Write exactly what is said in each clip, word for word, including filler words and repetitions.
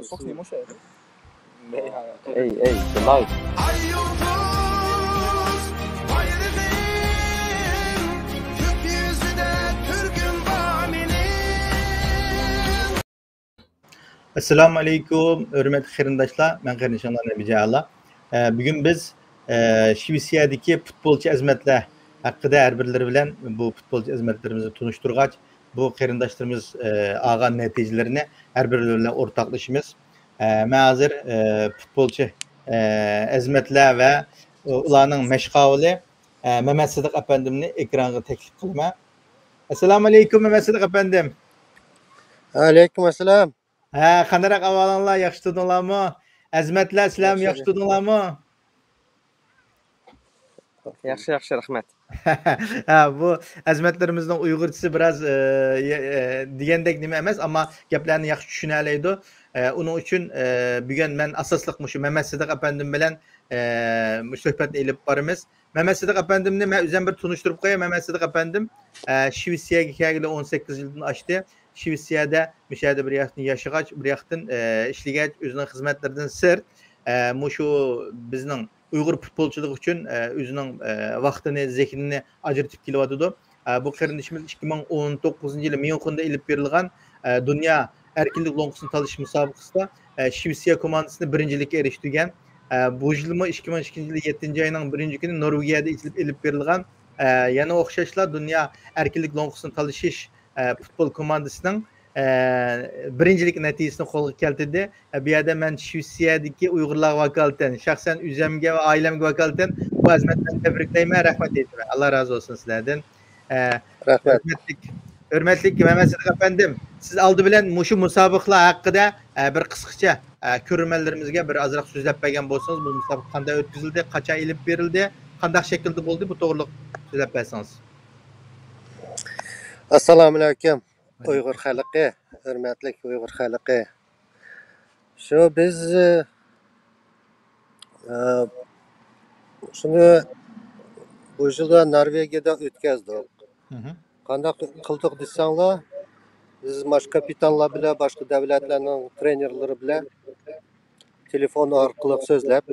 Sokmayayım o şeyi. Ey, ey, the light. ئەسسالامۇ ئەلەيكۇم، ھۆرمەتلىك قېرىنداشلار، مەن قېرىندىشىڭلار نەبىجان ئەلا. ئە، بۈگۈن بىز، ئە، شىۋېتسىيەدىكى پۇتبولچى ئەزىمەتلەر ھەققىدە ھەر بىرلىرى بىلەن بۇ پۇتبولچى ئەزىمەتلىرىمىزنى تونۇشتۇرغاچ، بۇ قېرىنداشلىرىمىز، ئە، ئالغان نەتىجىلىرىنى ھەر بىرلىرى بىلەن ئورتاقلىشىمىز. ئە، مەن ھازىر، ئە، پۇتبولچى، ئە، ئەزىمەتلەر ۋە ئۇلارنىڭ مەشقاۋۇلى، ئە، مەمەت سىدىق ئەپەندىمنى ئېكرانغا تەكلىپ قىلىمەن. ئەسسالامۇ ئەلەيكۇم، مەمەت سىدىق ئەپەندىم. ئەلەيكۇم ئەسسالام. ھە، قانداق ئەھۋالىڭلار؟ ياخشى تۇردۇڭلارمۇ؟ ئەزىمەتلەر، سىلەرمۇ ياخشى، ياخشى تۇردۇڭلارمۇ؟ ياخشى، ياخشى، رەھمەت. ھە، بۇ ئەزىمەتلىرىمىزنىڭ ئۇيغۇرچىسى بىراز، ئە، يە-، ئە، دېگەندەك نېمە ئەمەس، ئەمما گەپلەرنى ياخشى چۈشىنەلەيدۇ. ئە، ئۇنىڭ ئۈچۈن، ئە، بۈگۈن مەن ئاساسلىق مۇشۇ مەمەت سىدىق ئەپەندىم بىلەن، ئە، مۇشۇ سۆھبەتنى ئېلىپ بارىمىز. مەمەت سىدىق ئەپەندىمنى مەن ئۆزۈم بىر تونۇشتۇرۇپ قوياي. مەمەت سىدىق ئەپەندىم، ئە، شىۋېتسىيەگە كەلگىلى ئون سەككىز يىلدىن ئاشتى. شىۋېتسىيەدە مۇشۇ يەردە بىر ياقتىن ياشىغاچ، بىر ياقتىن، ئە، ئىشلىگەچ، ئۆزىنىڭ خىزمەتلىرىدىن سىرت، ئە، مۇشۇ بىزنىڭ ئۇيغۇر پۇتبولچىلىقى ئۈچۈن، ئە، ئۆزىنىڭ، ئە، ۋاقتىنى، زېھنىنى ئاجرىتىپ كېلىۋاتىدۇ. ئە، بۇ قېرىندىشىمىز ئىككى مىڭ ئون توققۇزىنچى يىلى ميۇنخېندا ئېلىپ بېرىلغان، ئە، دۇنيا ئەركىنلىك لوڭقىسىنى تالىشىش مۇسابىقىسىدا، ئە، شىۋېتسىيە كوماندىسىنى بىرىنچىلىككە ئېرىشتۈرگەن. ئە، بۇ يىلمۇ ئىككى مىڭ ئىككىنچى يىلى يەتتىنچى ئاينىڭ بىرىنچى كۈنى نورۋېگىيەدە ئېچىلىپ ئېلىپ بېرىلغان، ئە، يەنە ئوخشاشلا دۇنيا ئەركىنلىك لوڭقىسىنى تالىشىش، ئە، پۇتبول كوماندىسىنىڭ، ئە، بىرىنچىلىك نەتىجىسىنى قولغا كەلتۈردى. ئە، بۇ يەردە مەن شىۋېتسىيەدىكى ئۇيغۇرلارغا ۋاكالىتەن، شەخسەن ئۆزۈمگە ۋە ئائىلەمگە ۋاكالىتەن بۇ ئەزىمەتلەرنى تەبرىكلەيمەن، رەھمەت ئېيتىمەن. ئاللا رازى بولسۇن سىلەردىن. ئە، رەھمەت. ھۆرمەتلىك، ھۆرمەتلىك مەمەت سىدىق ئەپەندىم، سىز ئالدى بىلەن مۇشۇ مۇسابىقىلەر ھەققىدە، ئە، بىر قىسقىچە، ئە، كۆرۈرمەنلىرىمىزگە بىر ئازراق سۆزلەپ بەرگەن بولسىڭىز، بۇ مۇسابىقە قانداق ئۆتكۈزۈلدى، قاچان ئېلىپ بېرىلدى، قانداق شەكىلدە بولدى، بۇ توغرىلىق سۆزلەپ بەرسىڭىز. ئەسسالامۇئەلەيكۇم، ئۇيغۇر خەلقى، ھۆرمەتلىك ئۇيغۇر خەلقى. شۇ بىز، ئە، شۇنى بۇ يىلدا نورۋېگىيەدە ئۆتكەزدۇق. مھم. قانداق قىلدۇق دېسەڭلار، بىز ماش كاپىتانلار بىلەن باشقا دۆلەتلەرنىڭ ترېنېرلىرى بىلەن تېلېفون ئارقىلىق سۆزلەپ،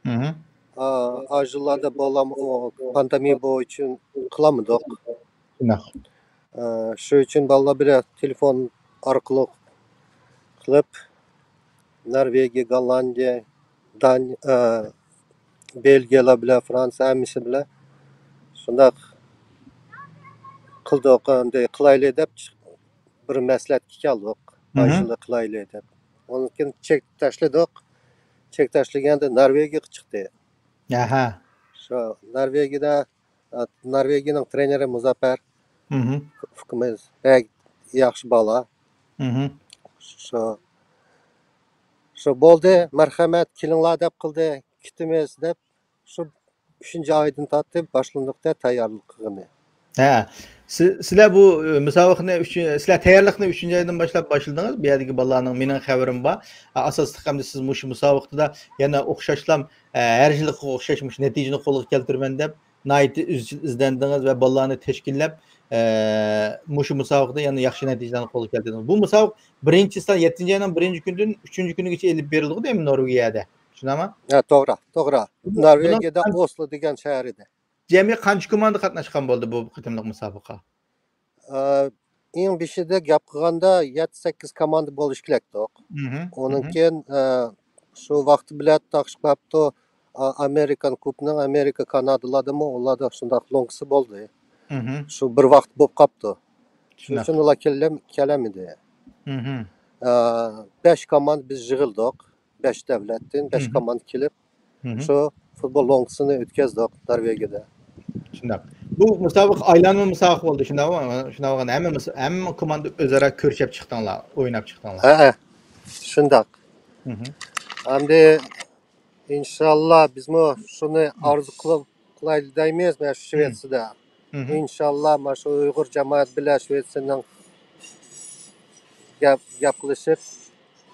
مھم. ئا، ئاشۇ يىللاردا بالام، ئۇ، پاندېمىيە بويىچە قىلالمىدۇق. شۇنداق. ئە، شۇ ئۈچۈن بالىلار بىلەن تېلېفون ئارقىلىق قىلىپ، نورۋېگىيە، گوللاندىيە، دان-، ئە، بېلگىيەلەر بىلەن، فرانسىيە ھەممىسى بىلەن شۇنداق قىلدۇق، ئەمدى قىلايلى دەپ چىق-، بىر مەسلىھەتكە كەلدۇق. مھم. ئاشۇنداق قىلايلى دەپ. ئۇنىڭدىن كېيىن چەك تاشلىدۇق. چەك تاشلىغاندا نورۋېگىيەگە چىقتى. ئەھە. شۇ نورۋېگىيەدە، ئە، نورۋېگىيەنىڭ ترېنېرى مۇزەپپەر. مھم. ئۇكىمىز بەك ياخشى بالا. مھم. شۇ، شۇ بولدى، مەرھەمەت، كېلىڭلار دەپ قىلدى، كېتىمىز دەپ، شۇ ئۈچىنچى ئايدىن تارتىپ باشلاندۇق-دە تەييارلىق قىلغىنى. ھە. سى-، سىلەر بۇ، ئە، مۇسابىقىنى ئۈچ-، سىلەر تەييارلىقنى ئۈچىنچى ئايدىن باشلاپ باشلىدىڭىز. بۇ يەردىكى بالىلارنىڭ مېنىڭ خەۋىرىم بار. ئە، ئاساسلىق ئەمدى سىز مۇشۇ مۇسابىقىدە يەنە ئوخشاشلام، ئە، ھەر يىلقىغا ئوخشاش مۇشۇ نەتىجىنى قولغا كەلتۈرىمەن دەپ ناھايىتى ئىزچىل ئىزدەندىڭىز ۋە بالىلارنى تەشكىللەپ، ئە، مۇشۇ مۇسابىقىدە يەنە ياخشى نەتىجىلەرنى قولغا كەلتۈردىڭىز. بۇ مۇسابىقە بىرىنچى سان-، يەتتىنچى ئاينىڭ بىرىنچى كۈنىدىن ئۈچىنچى كۈنىگىچە ئېلىپ بېرىلىدىغۇ دەيمەن نورۋېگىيەدە. شۇنداقمۇ؟ ھە، توغرا، توغرا. بۇنىڭ، نورۋېگىيەدە بۇنىڭ ئوسلو دېگەن شەھىرىدە. جەمئىي قانچە كوماندا قاتناشقان بولدى بۇ قېتىملىق مۇسابىقىگە؟ ئە، ئەڭ بېشىدا گەپ قىلغاندا يەتتە، سەككىز كوماندا بولۇشى كېرەكتۇق. مھم، ئۇنىڭ مھم. كېيىن، ئە، شۇ ۋاقتى بىلەن تاقىشىپ قاپتۇ. ئا-، ئامېرىكان كۇبنىڭ ئامېرىكا، كانادىلادىمۇ ئۇلاردا شۇنداق لوڭقىسى بولدى. مھم. شۇ بىر ۋاقىت بولۇپ قاپتۇ. شۇنىڭ شۇنداق. ئۈچۈن ئۇلار كېلەم-، كېلەلمىدى. مھم. ئە، بەش كوماندا بىز يىغىلدۇق. بەش دۆلەتتىن بەش مھم. كوماندا كېلىپ، مھم. شۇ فۇتبول لوڭقىسىنى ئۆتكەزدۇق نورۋېگىيەدە. شۇنداق. بۇ مۇسابىقە ئايلانما مۇسابىقە بولدى، شۇنداقمۇ؟ شۇنداق بولغاندا ھەممە مۇس-، ھەممە كوماندا ئۆزئارا كۆرۈشۈپ چىقتىڭلار، ئويناپ چىقتىڭلار. ھەئە، شۇنداق. مھم. ئەمدى ئىنشاللا بىزمۇ شۇنى ئارزۇ قىلىپ، قىلايلى دەيمىز، مانا شۇ مھم. شىۋېتسىيەدە. مھم. ئىنشاللا مانا شۇ ئۇيغۇر جامائەت بىلەن شىۋېتسىيەنىڭ گەپ، گەپ قىلىشىپ،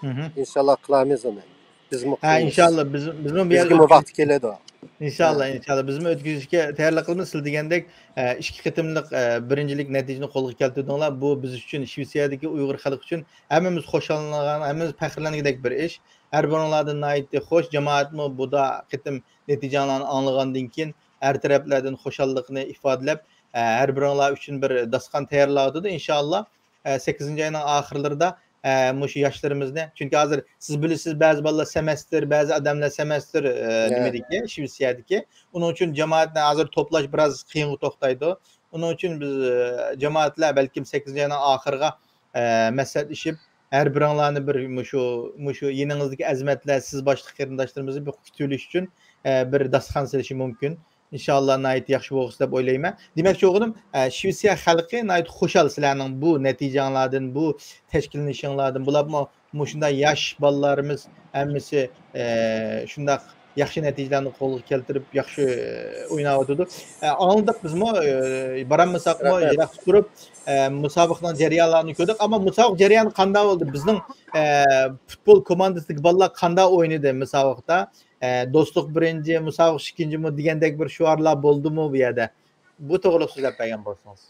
مھم. ئىنشاللا قىلارمىز ئۇنى. بىزمۇ ھە، قىلىمىز. ئىنشاللا بىز، بىزمۇ بۇ يەرگە بىزگىمۇ ۋاقتى كېلىدۇ. ئىنشاللا، ئىنشاللا. بىزمۇ ئۆتكۈزۈشكە تەييارلىق قىلىمىز. سىز دېگەندەك، ئە، ئىككى قېتىملىق، ئە، بىرىنچىلىك نەتىجىنى قولغا كەلتۈردۈڭلار. بۇ بىز ئۈچۈن، شىۋېتسىيەدىكى ئۇيغۇر خەلقى ئۈچۈن ھەممىمىز خۇشاللىنىدىغان، ھەممىمىز پەخىرلىنىدىكى بىر ئىش. ھەر بىرىڭلاردىن ناھايىتى خوش. جامائەتمۇ بۇ دا قېتىم نەتىجەڭلارنى ئاڭلىغاندىن كېيىن ھەر تەرەپلەردىن خۇشاللىقىنى ئىپادىلەپ، ئە، ھەر بىرىڭلار ئۈچۈن بىر داستىخان تەييارلاۋاتىدۇ. ئىنشاللا، ئە، سەككىزىنچى ئاينىڭ ئاخىرلىرىدا، ئە، مۇشۇ ياشلىرىمىزنى، چۈنكى ھازىر سىز بىلىسىز، بەزى بالىلار سېمېستر، بەزى ئادەملەر سېمېستر، ئە، نېمىدىكى، شىۋېتسىيەدىكى. ئۇنىڭ ئۈچۈن جامائەتنى ھازىر توپلاش بىراز قىيىنغا توختايدۇ. ئۇنىڭ ئۈچۈن بىز، ئە، جامائەتلەر بەلكىم سەككىزىنچى ئاينىڭ ئاخىرىغا، ئە، مەسلىھەتلىشىپ، ھەر بىرىڭلارنى بىر مۇشۇ، مۇشۇ يېنىڭىزدىكى ئەزىمەتلەر، سىز باشلىق قېرىنداشلىرىمىزنى بىر كۈتۈۋېلىش ئۈچۈن، ئە، بىر داستىخان سېلىشى مۇمكىن. ئىنشاللا ناھايىتى ياخشى بولغۇسى دەپ ئويلايمەن. دېمەكچى بولغىنىم، ئە، شىۋېتسىيە خەلقى ناھايىتى خۇشال سىلەرنىڭ بۇ نەتىجەڭلاردىن، بۇ تەشكىللىنىشىڭلاردىن. بولۇپمۇ مۇشۇنداق ياش بالىلىرىمىز ھەممىسى، ئە، شۇنداق ياخشى نەتىجىلەرنى قولغا كەلتۈرۈپ، ياخشى، ئە، ئويناۋاتىدۇ. ئە، ئاڭلىدۇق بىزمۇ، ئە، بارالمىساقمۇ، رەھمەت. يىراقتا تۇرۇپ، ئە، مۇسابىقىنىڭ جەريانلىرىنى كۆردۇق. ئەمما مۇسابىقە جەريانى قانداق بولدى؟ بىزنىڭ، ئە، پۇتبول كوماندىسىدىكى بالىلار قانداق ئوينىدى مۇسابىقىدە؟ ئە، دوستلۇق بىرىنچى، مۇسابىقە ئىككىنچىمۇ دېگەندەك بىر شوئارلار بولدىمۇ بۇ يەردە؟ بۇ توغرىلىق سۆزلەپ بەرگەن بولسىڭىز.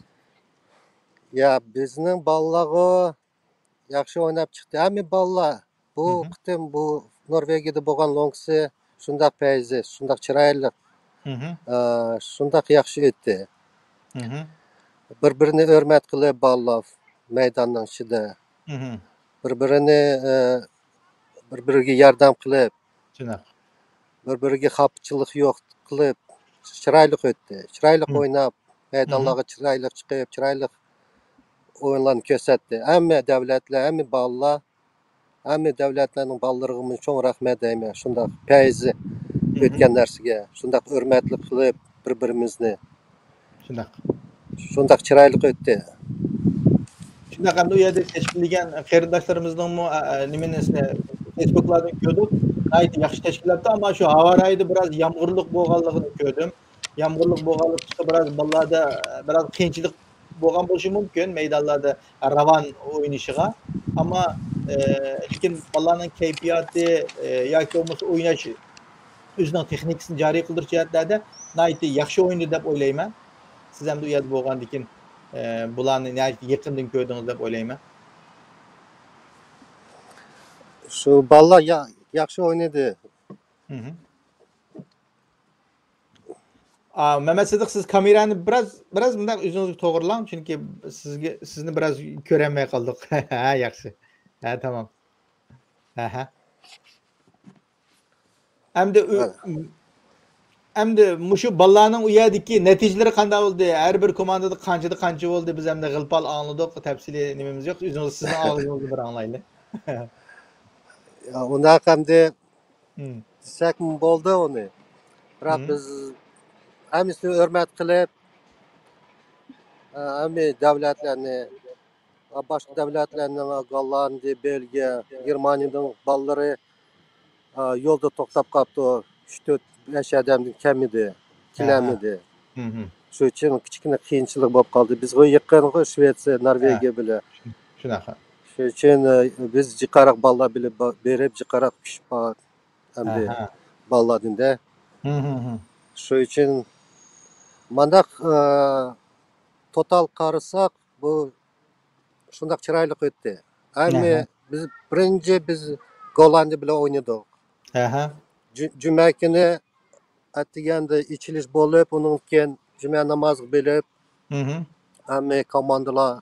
يا، بىزنىڭ بالىلارغۇ ياخشى ئويناپ چىقتى. ھەممە بالىلار بۇ مھم. قېتىم بۇ نورۋېگىيەدە بولغان لوڭكىسى شۇنداق پەيزى، شۇنداق چىرايلىق، مھم. ئە، شۇنداق ياخشى ئۆتتى. مھم. بىر-بىرىنى ھۆرمەت قىلىپ بالىلار مەيداننىڭ ئىچىدە. مھم. بىر-بىرىنى، ئە، بىر-بىرىگە ياردەم قىلىپ، شۇنداق. بىر-بىرىگە خاپىچىلىق يوق قىلىپ، چىرايلىق ئۆتتى. چىرايلىق مم. ئويناپ، مەيدانلارغا مم. چىرايلىق چىقىپ، چىرايلىق ئويۇنلارنى كۆرسەتتى. ھەممە دۆلەتلەر، ھەممە بالىلار، ھەممە دۆلەتلەرنىڭ بالىلىرىغا چوڭ رەھمەت دەيمەن. شۇنداق پەيزى مم. ئۆتكەن نەرسىگە، شۇنداق ھۆرمەتلىك قىلىپ بىر-بىرىمىزنى. شۇنداق. شۇنداق چىرايلىق ئۆتتى. شۇنداق، ئەمدى ئۇ يەردە تەشكىللىگەن قېرىنداشلىرىمىزنىڭمۇ، ئە، ئە، نېمىنى، فېيسبۇكلاردىن كۆردۇق. ناھايىتى ياخشى تەشكىللەپتۇ، ئەمما شۇ ھاۋا رايىدا بىراز يامغۇرلۇق بولغانلىقىنى كۆردۈم. يامغۇرلۇق بولغانلىقى بىراز بالىلاردا، ئە، بىراز قىيىنچىلىق بولغان بولۇشى مۇمكىن مەيدانلاردا راۋان ئوينىشىغا. ئەمما، ئە، لېكىن بالىلارنىڭ كەيپىياتى، ئە، ياكى بولمىسا ئويناش ئۆزىنىڭ تېخنىكىسىنى جارى قىلدۇرۇش جەھەتلەردە ناھايىتى ياخشى ئوينىدى دەپ ئويلايمەن. سىز ھەمدە ئۇ يەردە بولغاندىكىن، ئە، بۇلارنى ناھايىتى يېقىندىن كۆردىڭىز دەپ ئويلايمەن. شۇ بالىلار يا-، ياخشى ئوينىدى. مھم. ئا، مەمەت سىدىق، سىز كامېرانى بىراز، بىراز مۇنداق ئۆزىڭىزگە توغرىلاڭ، چۈنكى سىزگە، سىزنى بىراز كۆرەلمەي قالدۇق. ھە، ياخشى. ھە، تامام. ھە، ھە. ئەمدى ئۆ-، ھە. ئەمدى مۇشۇ بالىلارنىڭ ئۇ يەردىكى نەتىجىلىرى قانداق بولدى؟ ھەر بىر كوماندىدا قانچىدا قانچە بولدى؟ بىز ئەمدى غىلپال ئاڭلىدۇق، تەپسىلىي نېمىمىز يوق. ئۆزىڭىز، سىزنىڭ ئاغزىڭىزدىن بىر ئاڭلايلى. يا، ئۇنداق ئەمدى مم. دېسەكمۇ بولدى ئۇنى. بىراق مم. بىز ھەممىسىنى ھۆرمەت قىلىپ، ھەممە دۆلەتلەرنى، باشقا دۆلەتلەرنىڭ، گوللاندىيە، بېلگىيە، گېرمانىيەنىڭ بالىلىرى، يولدا توختاپ قاپتۇ. ئۈچ، تۆت، بەش ئادەمدىن كەلمىدى، ئەھە. كېلەلمىدى. مم. شۇ ئۈچۈن كىچىككىنە قىيىنچىلىق بولۇپ قالدى. بىزغۇ يېقىنغۇ شىۋېتسىيە، نورۋېگىيە ھە. بىلەن. شۇنداق. شۇ ئۈچۈن، ئە، بىز جىقراق بالىلار بىلەن با-، بېرىپ جىقراق پىشىپ بار-، ئەمدى ئەھە. بالىلاردىن-دە. مم، مم، مم. شۇ ئۈچۈن مانداق، ئە، توتال قارىساق، بۇ شۇنداق چىرايلىق ئۆتتى. ھەممە ئەھە. بىز بىرىنچى بىز گوللاندىيە بىلەن ئوينىدۇق. ئەھە. جۈ-، جۈمە كۈنى ئەتىگەندە ئېچىلىش بولۇپ، ئۇنىڭدىن كېيىن جۈمە نامازىغا بېرىپ، مم. ھەممە كوماندىلار،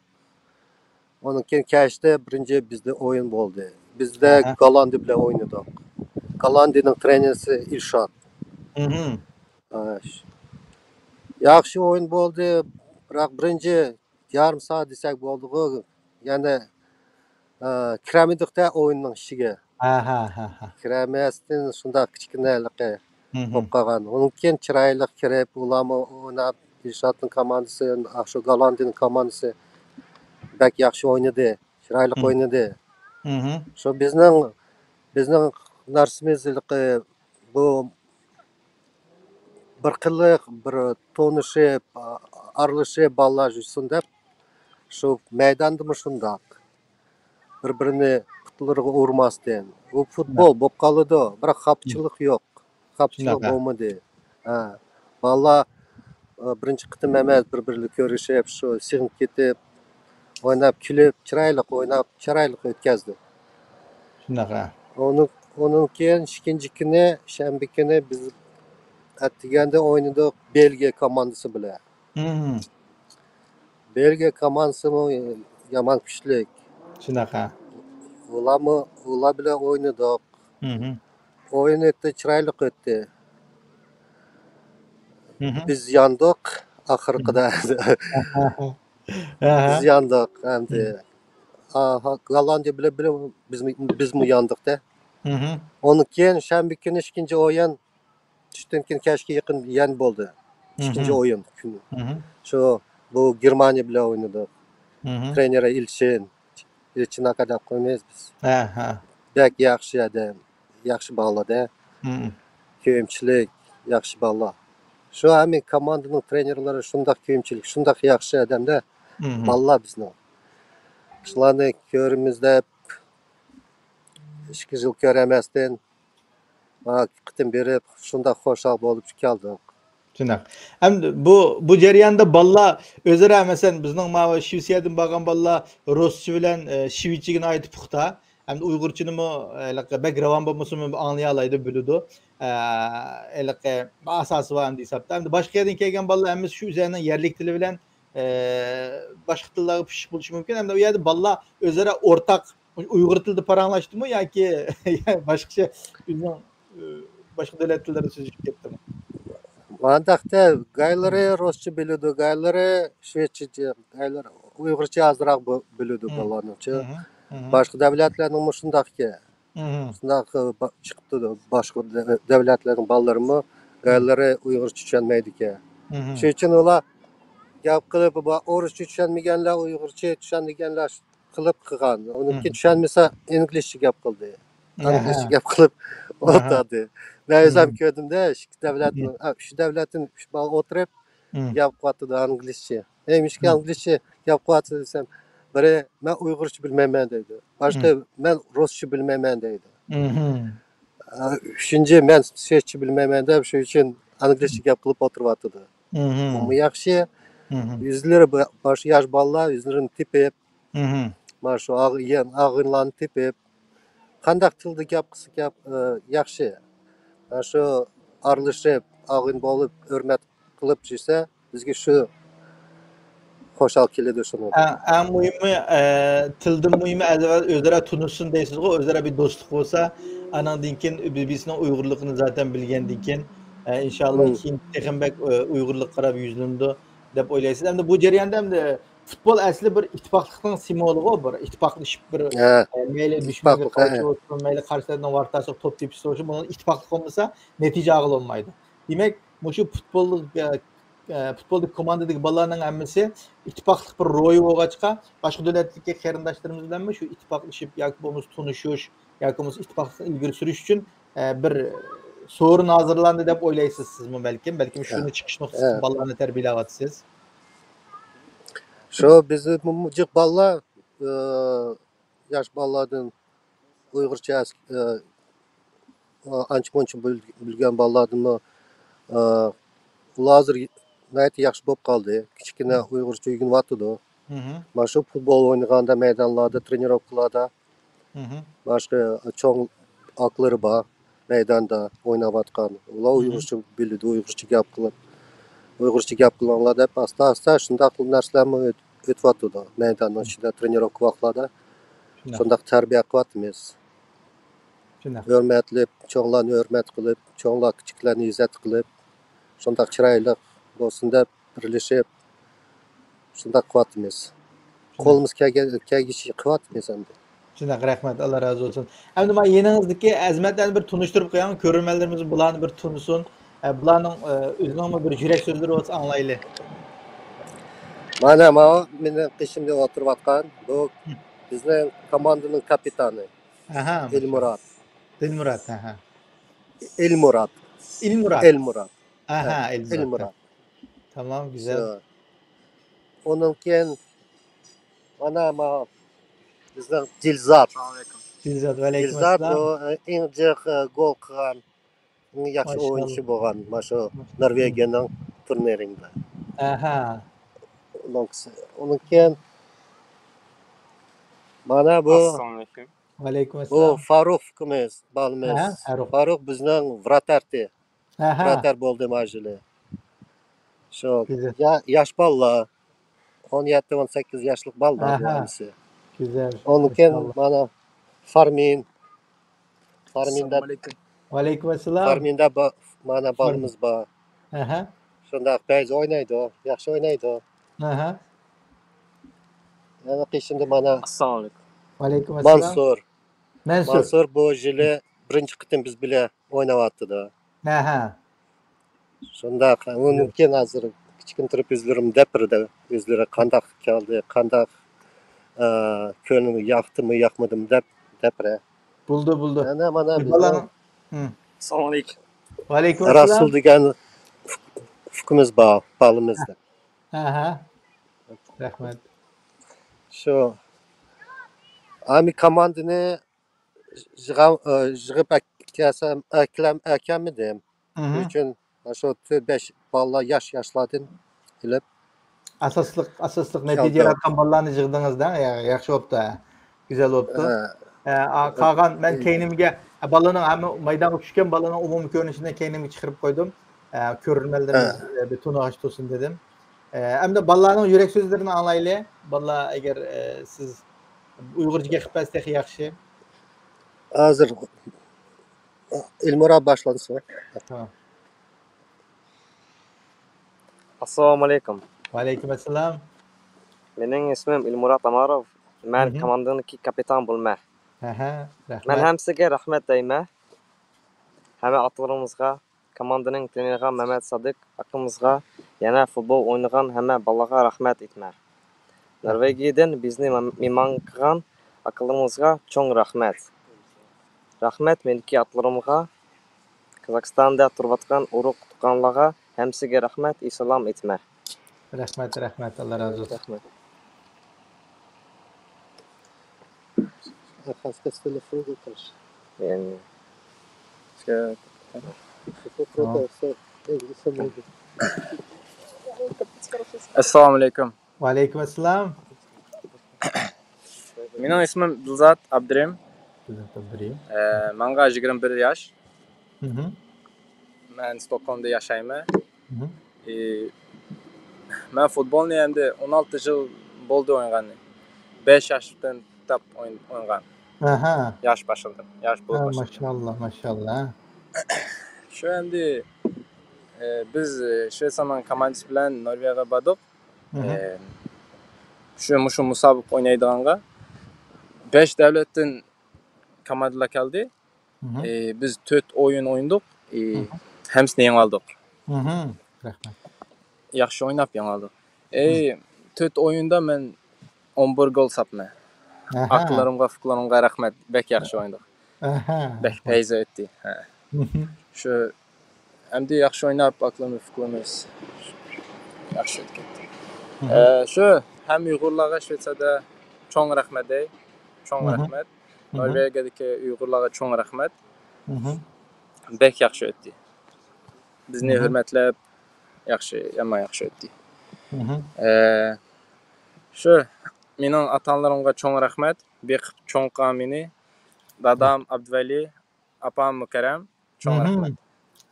ئۇنىڭدىن كېيىن كەچتە بىرىنچى بىزدە ئويۇن بولدى. بىزدە ئەھە. گوللاندىيە بىلەن ئوينىدۇق. گوللاندىيەنىڭ ترېنېرى ئىلشات. مم. ئە، ش-، ياخشى ئويۇن بولدى. بىراق بىرىنچى يېرىم سائەت دېسەك بولدىغۇ. يەنە، ئە، كىرەلمىدۇق-تە ئويۇننىڭ ئىچىگە. ھە، ھە، ھە، ھە. كىرەلمەستىن شۇنداق كىچىككىنە ھېلىقى مم. بولۇپ قالغان. ئۇنىڭدىن كېيىن چىرايلىق كىرىپ، ئۇلارمۇ ئويناپ، ئىلشاتنىڭ كوماندىسى، ئاشۇ گوللاندىيەنىڭ كوماندىسى بەك ياخشى ئوينىدى، چىرايلىق مم. ئوينىدى. مم. شۇ بىزنىڭ، بىزنىڭ نەرسىمىز ھېلىقى بۇ بىر قىلىق، بىر تونۇشۇپ، ئارىلىشىپ بالىلار يۈرسۇن دەپ، شۇ مەيداندىمۇ شۇنداق. بىر-بىرىنى پۇتلىرىغا ئۇرماستىن. بۇ پۇتبول بولۇپ قالىدۇ، بىراق خاپىچىلىق يوق. خاپىچىلىق شۇنداق، ھە. بولمىدى. ھە. بالىلار، ئە، بىرىنچى قېتىم ئەمەس، بىر-بىرلىرى كۆرۈشۈپ، شۇ سېغىنىپ كېتىپ، ئويناپ، كۈلۈپ، چىرايلىق ئويناپ، چىرايلىق ئۆتكەزدى. شۇنداق، ھە. ئۇنىڭ، ئۇنىڭ كېيىن ئىككىنچى كۈنى، شەنبە كۈنى بىز ئەتىگەندە ئوينىدۇق بېلگىيە كوماندىسى بىلەن. مم. بېلگىيە كوماندىسىمۇ يامان كۈچلۈك. شۇنداق، ھە. ئۇلارمۇ، ئۇلار بىلەن ئوينىدۇق. مم. ئويۇن ئۆتتى، چىرايلىق ئۆتتى. مم. بىز ياندۇق ئاخىرقىدا. ئاھا. بىز ياندۇق ئەمدى. مم. ئاھا، گوللاندىيە بىلەن بىلەن بىز، بىزمۇ ياندۇق-دە. مم. ئۇنىڭ كېيىن شەنبە كۈنى ئىككىنچى ئويۇن، چۈشتىن كېيىن كەچكە يېقىن يەنە بولدى. ئىككىنچى مم. ئويۇن. مم. شۇ، بۇ گېرمانىيە بىلەن ئوينىدۇق. مم. ترېنېرى ئىلچىن. ئىلچىن ئاكا دەپ قويىمىز بىز. ھە، ھە. بەك ياخشى ئادەم. ياخشى بالىلار-دە. مم. كۆيۈمچىلىك، ياخشى بالىلار. شۇ ھەممە كوماندىنىڭ ترېنېرلىرى شۇنداق كۆيۈمچىلىك، شۇنداق ياخشى ئادەم-دە. مم. بالىلار بىزنىڭ. شۇلارنى كۆرىمىز دەپ، ئىككى يىل كۆرەلمەستىن، مانا، قېتىم بېرىپ، شۇنداق خۇشال بولۇپ كەلدۇق. شۇنداق. ئەمدى بۇ، بۇ جەرياندا بالىلار ئۆزئارا، مەسىلەن، بىزنىڭ ماۋۇ شىۋېتسىيەدىن بارغان بالىلار رۇسچە بىلەن، ئە، شىۋېتچىگە ناھايىتى پۇختا. ئەمدى ئۇيغۇرچىنىمۇ، ھېلىقى بەك راۋان بولمىسىمۇ، ئاڭلىيالايدۇ، بىلىدۇ. ئە، ھېلىقى ئاساسى بار ئەمدى ھېسابتا. ئەمدى باشقا يەردىن كەلگەن بالىلار ھەممىسى شۇ ئۆزلىرىنىڭ يەرلىك تىلى بىلەن، ئە، باشقا تىللارغا پىشىپ بولۇشى مۇمكىن. ئەمدى ئۇ يەردە بالىلار ئۆزئارا ئورتاق ئۇيغۇر تىلىدا پاراڭلاشتىمۇ ياكى باشقىچە ئۆزىنىڭ، ئى، باشقا دۆلەت تىللىرىدا سۆزلىشىپ كەتتىمۇ؟ مانداقتا گايلىرى رۇسچە بىلىدۇ، گايلىرى شۋېتچە، گايلىرى ئۇيغۇرچە ئازراق بۇ-، بىلىدۇ مم. بالىلارنىڭچە. مم. مم. باشقا دۆلەتلەرنىڭمۇ شۇنداقكەن. مم. شۇنداق، ئى، با-، چىقىپتۇ. باشقا دۆ-، دۆلەتلەرنىڭ بالىلىرىمۇ گايلىرى ئۇيغۇرچە چۈشەنمەيدىكەن. مم. شۇنىڭ ئۈچۈن ئۇلار گەپ قىلىپ، بۇ ئورۇسچە چۈشەنمىگەنلەر، ئۇيغۇرچە چۈشەنمىگەنلەر قىلىپ قىلغان. ئۇنىڭكى مم. چۈشەنمىسە، ئىنگلىزچە گەپ قىلدى. ئاھا. ئىنگلىزچە گەپ قىلىپ ئاھا. ئولتۇردى. مەن ئۆزۈم مم. كۆردۈم-دە، ئىككى دۆلەتنىڭ، مم. ئە، ئۈچ دۆلەتتىن ئۈچ بالا ئولتۇرۇپ مم. گەپ قىلىۋاتىدۇ ئىنگلىزچە. ھەي، مىشكە مم. ئىنگلىزچە گەپ قىلىۋاتىسىز دېسەم، بىرى، مەن ئۇيغۇرچە بىلمەيمەن دەيدۇ. باشقا، مم. مەن رۇسچە بىلمەيمەن دەيدۇ. مم. ئە، ئۈچىنچى، مەن شۋېتچە بىلمەيمەن دەپ، شۇ ئۈچۈن ئىنگلىزچە گەپ قىلىپ ئولتۇرۇۋاتىدۇ. مم. بۇمۇ ياخشى. مم. ئۆزلىرى بۇ، باشقا ياش بالىلار ئۆزلىرىنى تېپىپ، مم. مانا شۇ ئاغ-، يەن-، ئاغىنىلارنى تېپىپ، قانداق تىلدا گەپ قىلسا گەپ، ئى، ياخشى. مانا شۇ ئارىلىشىپ، ئاغىنە بولۇپ، ھۆرمەت قىلىپ يۈرسە، بىزگە شۇ خۇشال كېلىدۇ شۇنىڭدىن. ئەڭ، ئەڭ مۇھىمى، ئە، تىلدىن مۇھىمى ئەزۋەل ئۆزئارا تونۇشسۇن دەيسىزغۇ، ئۆزئارا بىر دوستلۇق بولسا، ئانىڭدىن كېيىن بىر-، بىرسىنىڭ ئۇيغۇرلۇقىنى زاتەن بىلگەندىن كېيىن، ئە، ئىنشاللا مم. كېيىن تېخىمۇ بەك، ئە، ئۇيغۇرلۇققا قاراپ يۈزلىنىدۇ دەپ ئويلايسىز. ئەمدى بۇ جەرياندا ئەمدى پۇتبول ئەسلى بىر ئىتتىپاقلىقنىڭ سىمۋولىغۇ، بىر ئىتتىپاقلىشىپ بىر، ھە. ئە، مەيلى دۈشمەنگە ئىتتىپاقلىق، قارشى ھە. بولسۇن، مەيلى قارشى تەرەپنىڭ ۋارتاسىغا توپ تېپىشتا بولسۇن، بۇنىڭ ئىتتىپاقلىق بولمىسا نەتىجە ئالغىلى بولمايدۇ. دېمەك، مۇشۇ پۇتبوللۇق، ئە، ئە، پۇتبولدىكى كوماندىدىكى بالىلارنىڭ ھەممىسى ئىتتىپاقلىق بىر روھى بولغاچقا، باشقا دۆلەتتىكى قېرىنداشلىرىمىز بىلەنمۇ شۇ ئىتتىپاقلىشىپ ياكى بولمىسا تونۇشۇش ياكى بولمىسا ئىتتىپاقلىقنى ئىلگىرى سۈرۈش ئۈچۈن، ئە، بىر سورۇن ھازىرلاندى دەپ ئويلايسىز سىزمۇ بەلكىم؟ بەلكىم ھە. شۇنى چىقىش نۇقتىسى ھە. قىلىپ بالىلارنى تەربىيەلەۋاتىسىز. شۇ بىزمۇ جىق بالىلار، ئە، ياش بالىلاردىن ئۇيغۇرچە ئەس-، ئە، ئانچە مۇنچە بىل-، بىلگەن بالىلاردىنمۇ، ئە، ئۇلار ھازىر ناھايىتى ياخشى بولۇپ قالدى. كىچىككىنە مم. ئۇيغۇرچە ئۆگىنىۋاتىدۇ. مم. مانا شۇ پۇتبول ئوينىغاندا، مەيدانلاردا، ترېنىروكىلاردا مم. باشقا چوڭ ئاكىلىرى بار، مەيداندا ئويناۋاتقان. ئۇلار مم. ئۇيغۇرچە بىلىدۇ، ئۇيغۇرچە گەپ قىلىپ، ئۇيغۇرچە گەپ قىلىڭلار دەپ، ئاستا-ئاستا شۇنداق نەرسىلەرمۇ ئۆت-، ئۆتۈۋاتىدۇ. مەيداننىڭ مم. ئىچىدە ترېنىروكا ۋاقىتلاردا شۇنداق. شۇنداق تەربىيە قىلىۋاتىمىز. شۇنداق. ھۆرمەتلەپ، چوڭلارنى ھۆرمەت قىلىپ، چوڭلار كىچىكلەرنى ئىززەت قىلىپ، شۇنداق چىرايلىق بولسۇن دەپ بىرلىشىپ، شۇنداق قىلىۋاتىمىز. شۇنداق. قولىمىز كەلگەن، كەلگۈچە قىلىۋاتىمىز ئەمدى. شۇنداق، رەھمەت، ئاللا رازى بولسۇن. ئەمدى مانا يېنىڭىزدىكى ئەزىمەتلەرنى بىر تونۇشتۇرۇپ قويۇڭ، كۆرۈرمەنلىرىمىز بۇلارنى بىر تونۇسۇن. ئە، بۇلارنىڭ، ئە، ئۆزىنىڭمۇ بىر يۈرەك سۆزلىرى بولسا ئاڭلايلى. مانا ماۋۇ مېنىڭ قېشىمدا ئولتۇرۇۋاتقان، بۇ ھە. بىزنىڭ كوماندىنىڭ كاپىتانى. ئاھا، ئېلمۇرات. دىلمۇرات، ئاھا. ئېلمۇرات. ئىلمۇرات. ئېلمۇرات. ئاھا، ھە، ئېلمۇرات. ئېلمۇرات. تامام، گۈزەل. شۇ. ئۇنىڭ كېيىن، مانا، ما، بىزنىڭ دىلزات. دىلزات، ۋەئەلەيكۇم دىلزات ئەسسالام. بۇ، ئە، ئەڭ جىق، ئە، گول قىلغان. ئەڭ ياخشى ئويۇنچى بولغان مانا شۇ نورۋېگىيەنىڭ تۇرنىرىڭدا. ئاھا. ئۇنىڭ كېيىن مانا بۇ، ئەسسالامۇ ئەلەيكۇم. ۋەئەلەيكۇم بۇ ئەسسالام. فاروق ئۇكىمىز، بالىمىز. ئاھا، فاروق. فاروق بىزنىڭ ۋراتارتى. ئاھا. ۋراتار بولدى مانا شۇ يىلى. شۇ، گۈزەل. يا-، ياش بالىلار. ئون يەتتە، ئون سەككىز ياشلىق بالىلار بۇ ھەممىسى. گۈزەل. ئۇنىڭ كېيىن ماشائاللاھ. مانا فارمىن. فارمىندا، ئەسسالامۇ ئەلەيكۇم. ۋەئەلەيكۇم ئەسسالام. فارمىندا با-، مانا بالىمىز بار. ئاھا. شۇنداق بەزى ئوينايدۇ، ياخشى ئوينايدۇ. ئاھا. يەنە قېشىمدا مانا ئەسسالامۇ ئەلەيكۇم. ۋەئەلەيكۇم ئەسسالام. مانسۇر. مەنسۇر. مانسۇر بۇ يىلى بىرىنچى قېتىم بىز بىلەن ئويناۋاتىدۇ. ئاھا. شۇنداق. ئۇنىڭ كېيىن ھازىر كىچىكىدىن تۇرۇپ ئۆزلىرىمۇ دەپ بېرىدۇ. ئۆزلىرى قانداق كەلدى، قانداق، ئە، كۆڭلىمگە ياقتىمۇ، ياقمىدىمۇ دەپ، دەپ بېرە. بولدى، بولدى. ئەنە مانا بىزنىڭ بالىنىڭ، ھىم. ئەسسالامۇ ئەلەيكۇم. ۋەئەلەيكۇم ئەسسالام. رەسۇل دېگەن ئۇكىمىز بار، بالىمىز. ئاھا. رەھمەت. شۇ. ئەمدى كوماندىنى يىغا-، ئە، يىغىپ ئەكەلسەم، ئەكلەم-، ئەكەلمىدىم. مھم. شۇنىڭ ئۈچۈن شۇ تۆت، بەش بالىلار ياش، ياشلاردىن ئېلىپ ئاساسلىق، ئاساسلىق نەتىجە ياراتقان بالىلارنى يىغدىڭىز-دە، يا-، ياخشى بوپتۇ، ھە. گۈزەل بوپتۇ. ھە. ئە، ئا، قالغان مەن كەينىمگە، ئە، بالىنىڭ ھەممە مەيدانغا چۈشكەن بالىنىڭ ئومۇمىي كۆرۈنۈشىنى كەينىمگە چىقىرىپ قويدۇم. ئە، كۆرۈرمەنلىرىمىز، ھە. ئە، بىر تونۇغاچ تۇرسۇن دېدىم. ئە، ئەمدى بالىلارنىڭ يۈرەك سۆزلىرىنى ئاڭلايلى. بالىلار، ئەگەر، ئە، سىز ئۇيغۇرچە گەپ قىلسا تېخى ياخشى. ھازىر ئىلمۇرات باشلانسۇن. تامام. ئەسسالامۇ ئەلەيكۇم. ۋەئەلەيكۇم ئەسسالام. مېنىڭ ئىسمىم ئىلمۇرات ئاماروف. مەن مھم. كوماندىنىڭكى كاپىتان بولىمەن. ئەھە، مەن رەھمەت. ھەممىسىگە رەھمەت دەيمەن. ھەممە ئاتىلىرىمىزغا، كوماندىنىڭ ترېنېرىغا مەمەت سادىق ئاكىمىزغا، يەنە فۇتبول ئوينىغان ھەممە بالىلارغا رەھمەت ئېيتىمەن. نورۋېگىيەدىن بىزنى مېم-، مېھمان قىلغان ئاكىلىرىمىزغا چوڭ رەھمەت. رەھمەت مېنىڭكى ئاتىلىرىمغا، قازاقىستاندا تۇرۇۋاتقان ئۇرۇق تۇغقانلارغا ھەممىسىگە رەھمەت، ئەسسالام ئېيتىمەن. رەھمەت، رەھمەت، ئاللا رازى بولسۇن. رەھمەت. ئەسسالامۇ ئەلەيكۇم. ۋەئەلەيكۇم ئەسسالام. مېنىڭ ئىسمىم دىلزات ئابدۇرېھىم. دىلزات ئابدۇرېھىم. ئە، ماڭا يىگىرمە بىر ياش. مھم. مەن ستوكھولمدا ياشايمەن. مھم. ئى، مەن فۇتبولنى ئەمدى ئون ئالتە يىل بولدى ئوينىغىنى. بەش ياشتىن تۇتۇپ ئوين-، ئوينىغان. ئاھا. ياش باشلىدىم. ياش بولۇپ ھە، باشلىدىم. ماشائاللا، ماشائاللا. شۇ ئەمدى، ئى، بىز، ئى، شۋېتسىيەنىڭ كوماندىسى بىلەن نورۋېگىيەگە باردۇق. مھم. ئى، شۇ، مۇشۇ مۇسابىقە ئوينايدىغانغا بەش دۆلەتتىن كوماندىلار كەلدى. مھم. ئى، بىز تۆت ئويۇن ئوينىدۇق. ئى، مھم. ھەممىسىنى يېڭىۋالدۇق. مھم. رەھمەت. ياخشى ئويناپ يېڭىۋالدۇق. ئى، مھم. تۆت ئويۇندا مەن ئون بىر گول ساپمەن. ئاھا. ئاكىلىرىمغا، ئۇكىلىرىمغا رەھمەت. بەك ياخشى ئوينىدۇق. ئاھا. بەك پەيزى ئۆتتى. ھە. مھم. شۇ ئەمدى ياخشى ئويناپ، ئاكىلىرىمىز، ئۇكىلىرىمىز ياخشى ئۆتۈپ كەتتى. مھم. ئە، شۇ ھەم ئۇيغۇرلارغا شۋېتسىيەدە چوڭ رەھمەت دەي. چوڭ مھم. رەھمەت. مھم. نورۋېگىيەدىكى ئۇيغۇرلارغا چوڭ رەھمەت. مھم. بەك ياخشى ئۆتتى. بىزنى مھم. ھۆرمەتلەپ، ياخشى، يامان ياخشى ئۆتتى. مھم. ئە، شۇ مېنىڭ ئاتا-ئانىلىرىمغا چوڭ رەھمەت. بېقىپ چوڭ قىلغان مېنى. دادام ئابدۇۋەلى، ئاپام مۇكەررەم. چوڭ مھم. رەھمەت.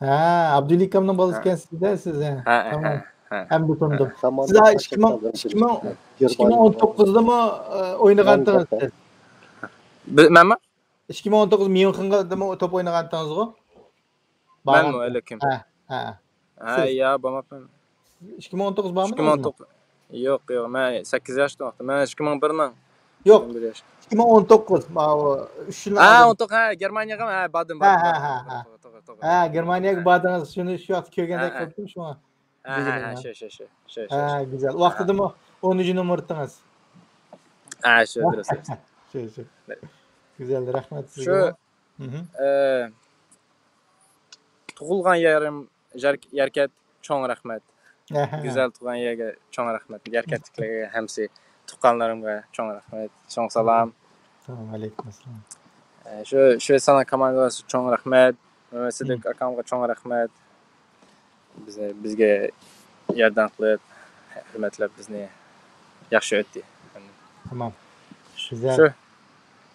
ھە، ئابدۇلىكامنىڭ بالىسى ھە. ئىكەنسىز-دە سىز، ھە. ھە، ھە، تامام. ھە، ھە. ئەمدى تونۇدۇم. ھە. سىز ھە، ئىككى مىڭ، ئىككى مىڭ، ئىككى مىڭ ئون توققۇزدىمۇ، ئە، ئوينىغانتىڭىز سىز؟ بى-، مەنمۇ؟ ئىككى مىڭ ئون توققۇز ميۇنخېندىمۇ توپ ئوينىغانتىڭىزغۇ؟ مەنمۇ، بارغان-، ھە، ھە. ھە، سىز؟ يا، بارماپتىمەن. ئىككى مىڭ ئون توققۇز بارمۇ ئىككى مىڭ ئون توققۇز. يوق، يوق، مەن سەككىز ياشتا ۋاقتىدا. مەن ئىككى مىڭ بىرنىڭ. يوق. ئىككى مىڭ بىر ياش. ئىككى مىڭ ئون توققۇز، ماۋۇ ئۈچ يىل ھە، ئالدىن. ئون توققۇز، ھە، گېرمانىيەگە، ھە، باردىم، ھە، باردىم، ھە، باردىم، ھە، باردىم، ھە. توغرا، توغرا، توغرا، توغرا. ھە، گېرمانىيەگە ھە. باردىڭىز، شۇنى شۇ ۋاقىتتا كۆرگەندەك ھە، ھە. قىلدىم شۇڭا. ھە، ھە، بىلگىنىم ھە، بار. شۇ، شۇ، شۇ، شۇ، شۇ، ھە، شۇ. گۈزەل. ھە. ۋاقتىدىمۇ ئونىنچى نومۇر ئۆتتىڭىز. ھە، شۇ، دۇرۇس، دۇرۇس. شۇ، شۇ. گۈزەل، رەھمەت شۇ، سىزگە. مھم. ئە، تۇغۇلغان يېرىم يەر-، يەركەت، چوڭ رەھمەت. ئەھە. گۈزەل تۇغان يەرگە چوڭ رەھمەت. يەركەتتىكىلەرگە ھەممىسى تۇغقانلىرىمغا چوڭ رەھمەت. چوڭ سالام. سالام ئەلەيكۇم ئەسسالام. ئە، شۇ، شۇ سانا كوماندىغا چوڭ رەھمەت. مەمەت سىدىق ئاكامغا چوڭ رەھمەت. بىزنى، بىزگە ياردەم قىلىپ، ھۆرمەتلەپ بىزنى ياخشى ئۆتتى. تامام. گۈزەل. شۇ.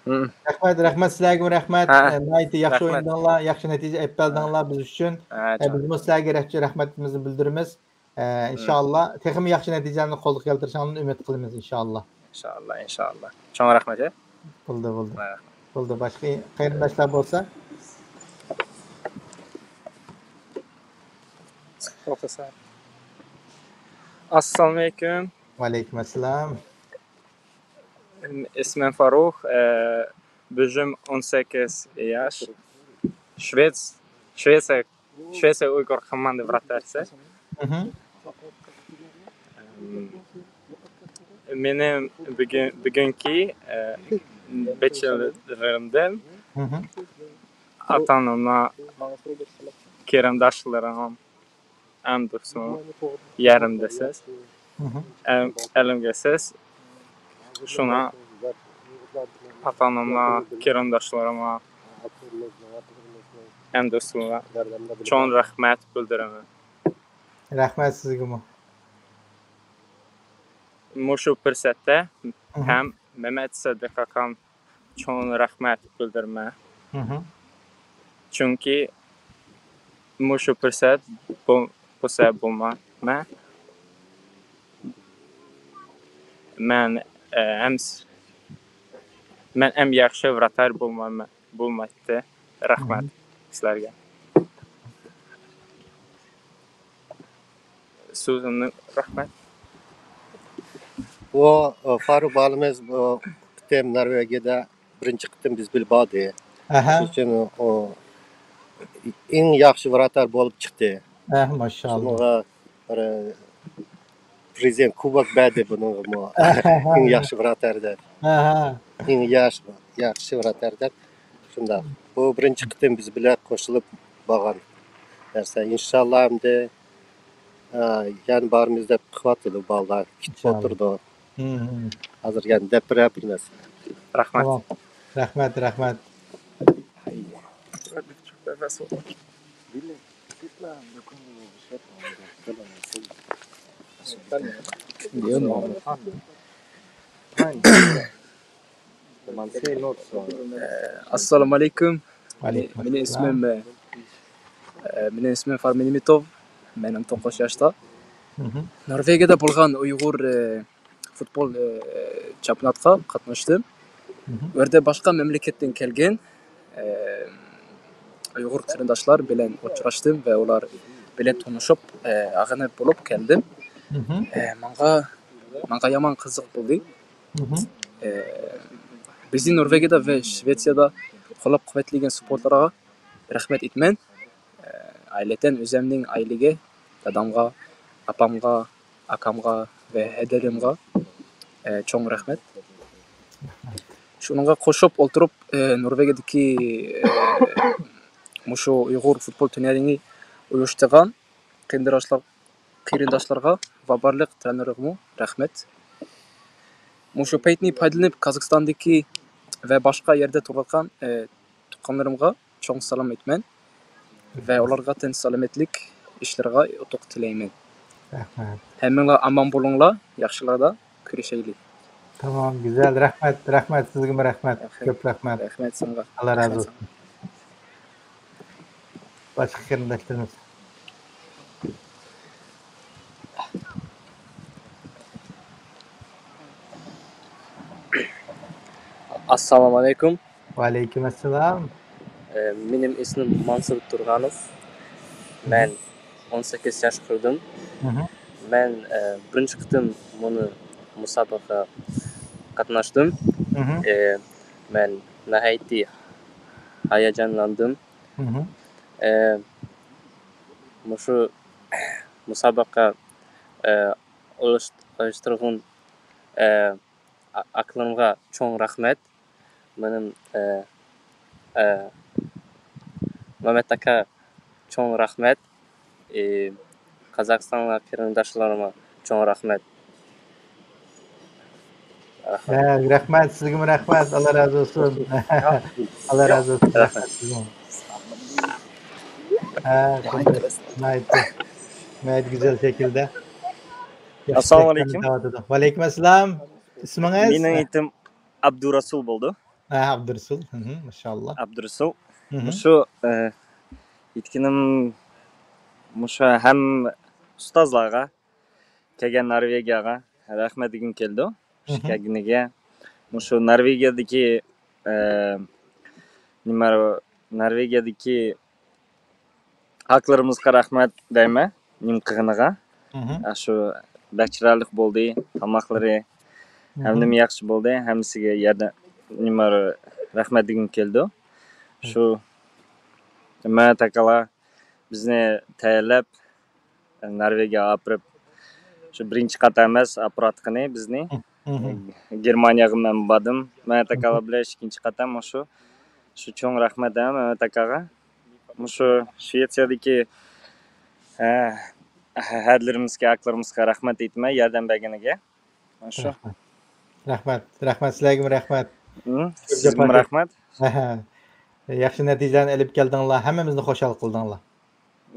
ھىم. رەھمەت، رەھمەت، سىلەرگىمۇ رەھمەت. ھە. ئە، ناھايىتى ياخشى رەھمەت. ئوينىدىڭلار، ياخشى نەتىجە ئېلىپ كەلدىڭلار بىز ئۈچۈن. ھە، ئە، جان. بىزمۇ سىلەرگە رەھمەت-، رەھمىتىمىزنى بىلدۈرىمىز. ئە، ھىم. ئىنشاللا، تېخىمۇ ياخشى نەتىجىلەرنى قولغا كەلتۈرۈشۈڭلارنى ئۈمىد قىلىمىز، ئىنشاللا. ئىنشاللا، ئىنشاللا. چوڭ رەھمەت، ھە؟ بولدى، بولدى. ھە. بولدى، باشقا قېرىنداشلار بولسا؟ ئەسسالامۇئەلەيكۇم. ۋەئەلەيكۇم ئەسسالام. ئىسمىم فاروق، ئە، بويۇم ئون سەككىز ياش. شۋېتس-، شۋېتسىيە، شۋېتسىيە ئۇيغۇر كوماندا ۋراتارسى. مھم. مېنىڭ بۈگۈن، بۈگۈنكى، ئە، بەت يۈزلىرىمدىن مھم. ئاتا-ئانامغا، قېرىنداشلىرىم، ئەمدى شۇ يېرىمدە سىز. مھم. ئەم-، ئەلىمگە سىز. شۇڭا ئاتا-ئانامغا، قېرىنداشلىرىمغا، ئەمدى شۇ چوڭ رەھمەت بىلدۈرىمەن. رەھمەت سىزگىمۇ. مۇشۇ پۇرسەتتە مھم. ھەم مەمەت سىدىق ئاكام چوڭ رەھمەت بىلدۈرىمەن. مھم. چۈنكى مۇشۇ پۇرسەت بو-، بولسا بولمايمەن. مەن، ئە، ھەم س-، مەن ھەم ياخشى ۋراتار بولمايمەن، بولمايتتى. رەھمەت مھم. سىلەرگە. سۆزۈمنى رەھمەت. بۇ، ئە، فاروق بالىمىز بۇ قېتىم نورۋېگىيەدە بىرىنچى قېتىم بىز بىلەن باردى. ئەھە. شۇنىڭ ئۈچۈن ئۇ ئەڭ ياخشى ۋراتار بولۇپ چىقتى. ئەھ، ماشائاللا. شۇنىڭغا بىر پرېزىدېنت كۇبوك بەردى بۇنىڭغىمۇ. ئەھە. ئەڭ ياخشى ۋراتار دەپ. ئەھە. ئەڭ ياخشى، ياخشى ۋراتار دەپ. شۇنداق. بۇ بىرىنچى قېتىم بىز بىلەن قوشۇلۇپ بارغان نەرسە. ئىنشاللا ئەمدى، ئە، يەنە بارىمىز دەپ قىلىۋاتىدۇ بالىلار. كۈتۈپ ئىنشاللا. ئولتۇردى. ھىم، ھىم. ھازىر يەنە دەپ بېرەر بىر نەرسە. رەھمەت. تامام. رەھمەت، رەھمەت. ئەسسالامۇئەلەيكۇم. ۋەئەلەيكۇم مېنىڭ ئىسمىم، ئەسسالام. ئە، ئە، مېنىڭ ئىسمىم فارمىن ئىمىتوف. مەن ئون توققۇز ياشتا. مھم. نورۋېگىيەدە بولغان ئۇيغۇر، ئە، فۇتبول، ئە، چامپىيوناتقا قاتناشتىم. مھم. ئۇ يەردە باشقا مەملىكەتتىن كەلگەن، ئە، ئۇيغۇر قېرىنداشلار بىلەن ئۇچراشتىم ۋە ئۇلار بىلەن تونۇشۇپ، ئە، ئاغىنە بولۇپ كەلدىم. مھم. ئە، ماڭا، ماڭا يامان قىزىق بولدى. مھم. ئە، بىزنى نورۋېگىيەدە ۋە شىۋېتسىيەدە قوللاپ-قۇۋۋەتلىگەن سۇپورتلارغا رەھمەت ئېيتىمەن. ئە، ئائىلەتەن ئۆزەمنىڭ ئائىلىگە، دادامغا، ئاپامغا، ئاكامغا ۋە ھەدەمگە، ئە، چوڭ رەھمەت. شۇنىڭغا قوشۇپ ئولتۇرۇپ، ئە، نورۋېگىيەدىكى، ئە، مۇشۇ ئۇيغۇر فۇتبول تۈرنىرىنى ئۇيۇشتۇرغان قېرىنداشلار، قېرىنداشلارغا ۋە بارلىق ترېنېرغىمۇ رەھمەت. مۇشۇ پەيتنى پايدىلىنىپ، قازاقىستاندىكى ۋە باشقا يەردە تۇرۇۋاتقان، ئە، تۇغقانلىرىمغا چوڭ سالام ئېيتىمەن ۋە ئۇلارغا تېنچ سالامەتلىك، ئىشلىرىغا ئۇتۇق تىلەيمەن. رەھمەت. ھەممىڭلار ئامان بولۇڭلار، ياخشىلاردا كۆرۈشەيلى. تامام، گۈزەل، رەھمەت، رەھمەت، سىزگىمۇ رەھمەت، رەھمەت. كۆپ رەھمەت. رەھمەت ساڭا. ئاللا رازى بولسۇن. باشقا قېرىنداشلىرىمىز. ئەسسالامۇئەلەيكۇم. ۋەئەلەيكۇم ئەسسالام. ئە، مېنىڭ ئىسمىم مانسۇر تۇرغانوف. مەن ئون سەككىز ياش قىردىم. مھم. مەن، ئە، بىرىنچى قېتىم مۇنۇ مۇسابىقىگە قاتناشتىم. مھم. ئە، مەن ناھايىتى ھاياجانلاندىم. مھم. ئە، مۇشۇ مۇسابىقە، ئە، ئۇيۇشت-، ئۇيۇشتۇرغان، ئە، ئا-، ئاكىلىرىمغا چوڭ رەھمەت. مېنىڭ، ئە، ئە، مەمەت ئاكا چوڭ رەھمەت. ئى، قازاقىستانلىق قېرىنداشلىرىمغا چوڭ رەھمەت. رەھمەت. ھە، رەھمەت، سىزگىمۇ رەھمەت. ئاللا رازى بولسۇن. ئاللا رازى بولسۇن. رەھمەت. رەھمەت سىزگىمۇ. ھە، ناھايىتى، ناھايىتى گۈزەل شەكىلدە. ئەسسالامۇ ئەلەيكۇم. ۋەئەلەيكۇم ئەسسالام. ئىسمىڭىز؟ مېنىڭ ئېتىم ئابدۇراسۇل بولدى. ھە، ئابدۇرسۇل. ماشائاللا. ئابدۇرسۇل. مۇشۇ، ئە، ئېيتكىنىم، مۇشۇ ھەم ئۇستازلارغا، كەلگەن نورۋېگىيەگە رەھمەت دېگۈم كېلىدۇ. مۇشۇ كەلگىنىگە. مۇشۇ نورۋېگىيەدىكى، ئە، نېمە، نورۋېگىيەدىكى ئاكىلىرىمىزغا رەھمەت دەيمەن، نېمە قىلغىنىغا. ئاشۇ بەك چىرايلىق بولدى، تاماقلىرى، ھەممە نېمە ياخشى بولدى. ھەممىسىگە يەردە نېمە رەھمەت دېگۈم كېلىدۇ. شۇ مەمەت ئاكىلار بىزنى تەييارلاپ، نورۋېگىيەگە ئاپىرىپ، شۇ بىرىنچى قاتار ئەمەس، ئاپىراتقىنى بىزنى. گېرمانىيەگە مەن باردىم. مەمەت ئاكا بىلەن ئىككىنچى قاتار مۇشۇ. شۇ چوڭ رەھمەت ھە مەمەت ئاكاغا. مۇشۇ شۋېتسىيەدىكى، ھە، ھەدىلىرىمىزگە، ئاكىلىرىمىزغا رەھمەت ئېيتىمەن، ياردەم بەرگىنىگە. مۇشۇ. رەھمەت. رەھمەت، رەھمەت، سىلەرگىمۇ رەھمەت. سىزگىمۇ رەھمەت. ياخشى نەتىجىلەرنى ئېلىپ كەلدىڭلار، ھەممىمىزنى خۇشال قىلدىڭلار.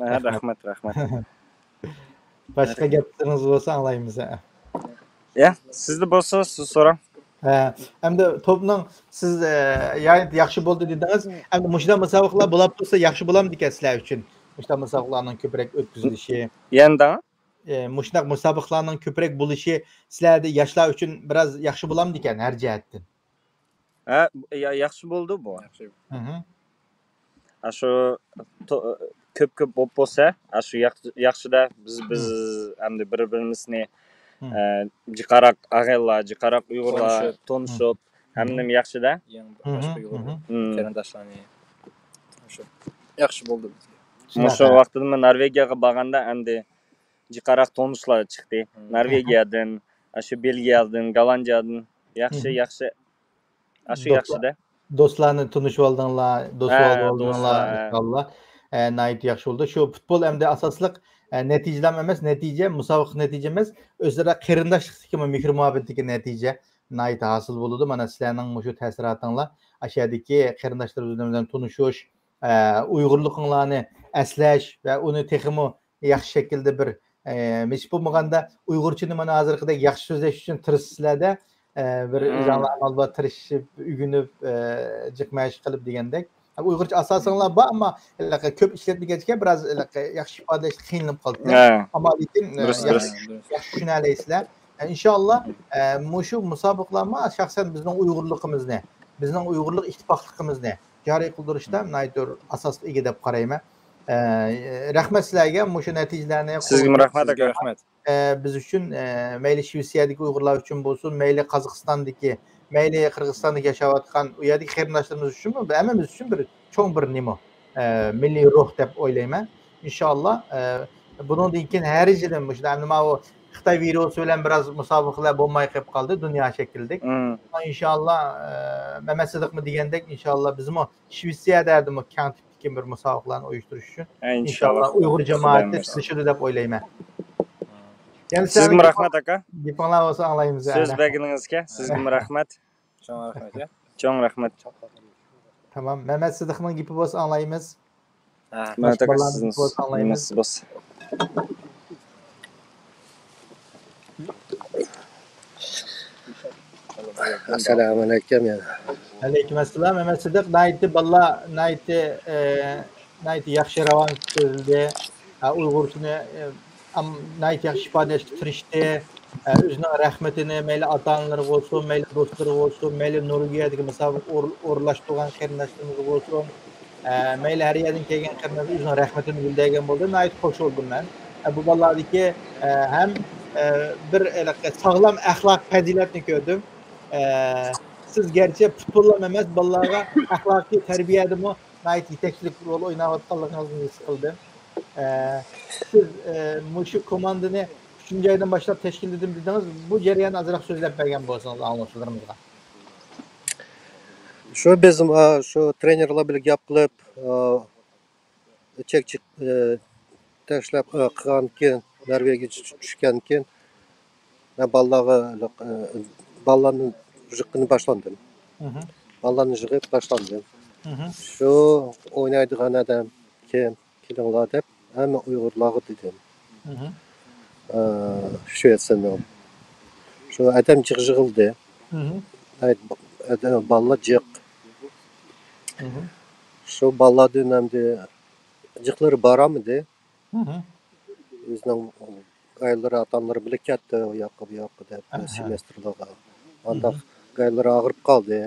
ھە، رەھمەت، رەھمەت. باشقا گەپلىرىڭىز بولسا ئاڭلايمىز. ھە. يا، سىزدە بولسا سىز سوراڭ. ھە، ئەمدى توپنىڭ سىز، ئە، يا-، ياخشى بولدى دېدىڭىز. ئەمدى مۇشۇنداق مۇسابىقىلەر بولاپ تۇرسا ياخشى بولامدىكەن سىلەر ئۈچۈن؟ مۇشۇنداق مۇسابىقىلەرنىڭ كۆپرەك ئۆتكۈزۈلۈشى. يەنە دەڭ. ئە، مۇشۇنداق مۇسابىقىلەرنىڭ كۆپرەك بولۇشى سىلەردە ياشلار ئۈچۈن بىراز ياخشى بولامدىكەن ھەر جەھەتتىن؟ ھە، يا-، ياخشى بولدى بۇ. ياخشى. ئاشۇ تو-، كۆپ-كۆپ بولۇپ بولسا، ئاشۇ ياخ-، ياخشىدا بىز، بىز ئەمدى بىر-بىرىمىزنى، ئە، جىقراق ئاغىنىلار، جىقراق ئۇيغۇرلار تونۇشۇپ. تونۇشۇپ، ھەممىنېمە ياخشىدا. يېڭى باشقا ئۇيغۇر قېرىنداشلارنى تونۇشۇپ. ياخشى بولدى بىزگە. مۇشۇ ۋاقتىدىمۇ نورۋېگىيەگە بارغاندا ئەمدى جىقراق تونۇشلار چىقتى. نورۋېگىيەدىن، ئاشۇ بېلگىيەدىن، گوللاندىيەدىن. ياخشى، ياخشى. ئاشۇ ياخشىدا. دوستلارنى تونۇشۇۋالدىڭلار، دوستلار. ئىنشاللا. ئە، ناھايىتى ياخشى بولدى. شۇ پۇتبول ئەمدى ئاساسلىق، ئە، نەتىجىلەرمۇ ئەمەس، نەتىجە، مۇسابىقە نەتىجە ئەمەس، ئۆزئارا قېرىنداشلىقتىكى مېھىر مۇھەببەتتىكى نەتىجە ناھايىتى ھاسىل بولىدۇ. مانا سىلەرنىڭ مۇشۇ تەسىراتىڭلار، ئاشۇ يەردىكى قېرىنداشلىرىمىز بىلەن تونۇشۇش، ئە، ئۇيغۇرلۇقۇڭلارنى ئەسلەش ۋە ئۇنى تېخىمۇ ياخشى شەكىلدە بىر، ئە، ھېچ بولمىغاندا ئۇيغۇرچىنى مانا ھازىرقىدەك ياخشى سۆزلەش ئۈچۈن تىرىشىسىلەر-دە، ئە، بىر ئۆزۈڭلار ئامال بار تىرىشىپ، ئۆگىنىپ، ئە، جىق مەشىق قىلىپ دېگەندەك. ئۇيغۇرچە ئاساسىڭلار بار، ئەمما ھېلىقى كۆپ ئىشلەتمىگەچكە بىراز ھېلىقى ياخشى ئىپادىلەشتە قىينىلىپ قالدىكەن. ئەمما لېكىن، ئە، دۇرۇس، ياخشى، دۇرۇس. ياخشى چۈشىنەلەيسىلەر. ئە، ئىنشاللا، ئە، مۇشۇ مۇسابىقىلەرمۇ شەخسەن بىزنىڭ ئۇيغۇرلۇقىمىزنى، بىزنىڭ ئۇيغۇرلۇق ئىتتىپاقلىقىمىزنى جارى قىلدۇرۇشتا ناھايىتى زور ئاساسقا ئىگە دەپ قارايمەن. ئە، رەھمەت سىلەرگە مۇشۇ نەتىجىلەرنى سىزگىمۇ رەھمەت، ئاكا. رەھمەت. ئە، بىز ئۈچۈن، ئە، مەيلى شىۋېتسىيەدىكى ئۇيغۇرلار ئۈچۈن بولسۇن، مەيلى قازاقىستاندىكى، مەيلى قىرغىزىستاندىكى ياشاۋاتقان ئۇ يەردىكى قېرىنداشلىرىمىز ئۈچۈنمۇ، ھەممىمىز ئۈچۈن بىر چوڭ بىر نېمە، ئە، مىللىي روھ دەپ ئويلايمەن. ئىنشاللا، ئە، بۇنىڭدىن كېيىن ھەر يىلى مۇشۇ ئەمدى ماۋۇ خىتاي ۋىرۇسى بىلەن بىراز مۇسابىقىلەر بولماي قېلىپ قالدى دۇنيا شەكلىدىك. ئىنشاللا، ئە، مەمەت سىدىقمۇ دېگەندەك، ئىنشاللا بىزمۇ شىۋېتسىيەدە ھەدىمۇ كەڭ تىپتىكى بىر مۇسابىقىلەرنى ئۇيۇشتۇرۇش ئۈچۈن، ئىنشاللا، ئۇيغۇر جامائىتى تىرىشىدۇ دەپ ئويلايمەن. يەنە سىزگىمۇ رەھمەت، ئاكا. گېپىڭلار بولسا ئاڭلايمىز. سۆز بەرگىنىڭىزگە سىزگىمۇ رەھمەت. چوڭ رەھمەت، يا. چوڭ رەھمەت. تامام. مەمەت سىدىقنىڭ گېپى بولسا ئاڭلايمىز. ھە. مەمەت ئاكا، سىزنىڭ گېپى بولسا ئاڭلايمىز. ئەسسالامۇ ئەلەيكۇم يەنە. ۋەئەلەيكۇم ئەسسالام. مەمەت سىدىق، ناھايىتى بالىلار، ناھايىتى، ئە، ناھايىتى ياخشى راۋان سۆزلىدى. ھە، ئۇيغۇرچىنى، ئە، ئام-، ناھايىتى ياخشى ئىپادىلەشكە تىرىشتى. ئە، ئۆزىنىڭ رەھمىتىنى مەيلى ئاتا-ئانىلىرىغا بولسۇن، مەيلى دوستلىرىغا بولسۇن، مەيلى نورۋېگىيەدىكى مۇسابىقە ئور-، ئورۇنلاشتۇرغان قېرىنداشلىرىمىزغا بولسۇن، ئە، مەيلى ھەر يەردىن كەلگەن قېرىنداشلار ئۆزىنىڭ رەھمىتىنى بىلدۈرگەن بولدى. ناھايىتى خۇش بولدۇم مەن. ئە، بۇ بالىلاردىكى، ئە، ھەم، ئە، بىر ھېلىقى ساغلام ئەخلاق پەزىلەتنى كۆردۈم. ئە، سىز گەرچە پۇتبوللام ئەمەس، بالىلارغا ئەخلاقىي تەربىيەدىمۇ ناھايىتى يېتەكچىلىك رول ئويناۋاتقانلىقىڭىزنى ھېس قىلدىم. ئە، سىز، ئە، مۇشۇ كوماندىنى ئۈچىنچى ئايدىن باشلاپ تەشكىللىدىم دېدىڭىز. بۇ جەرياننى ئازراق سۆزلەپ بەرگەن بولسىڭىز ئاڭلىغۇچىلىرىمىزغا. شۇ بىز، ئا، شۇ ترېنېرلار بىلەن گەپ قىلىپ، ئا، چەك چىق-، ئا، تاشلاپ، ئا، قىلغاندىن كېيىن، نورۋېگىيە چۈ-، چۈشكەندىن كېيىن، مەن بالىلارغا، ئا، بالىلارنى يىغقىلى باشلاندىم. بالىلارنى يىغىپ باشلاندىم. شۇ ئوينايدىغان ئادەم كىم؟ كېلىڭلار دەپ ھەممە ئۇيغۇرلارغا دېدىم. ئە، شۇ يەتسىنىڭ. شۇ ئادەم جىغ يىغىلدى. ئادەم، بالىلار جىق. شۇ بالىلاردىن ئەمدى جىقلىرى بارالمىدى. ئۆزىنىڭ ئائىلىلىرى، ئاتا-ئانىلىرى بىلەن كەتتى، ئۇ ياققا، بۇ ياققا دەپ، سېمېستىرلارغا. ئانداق ئائىلىلىرى ئاغرىپ قالدى.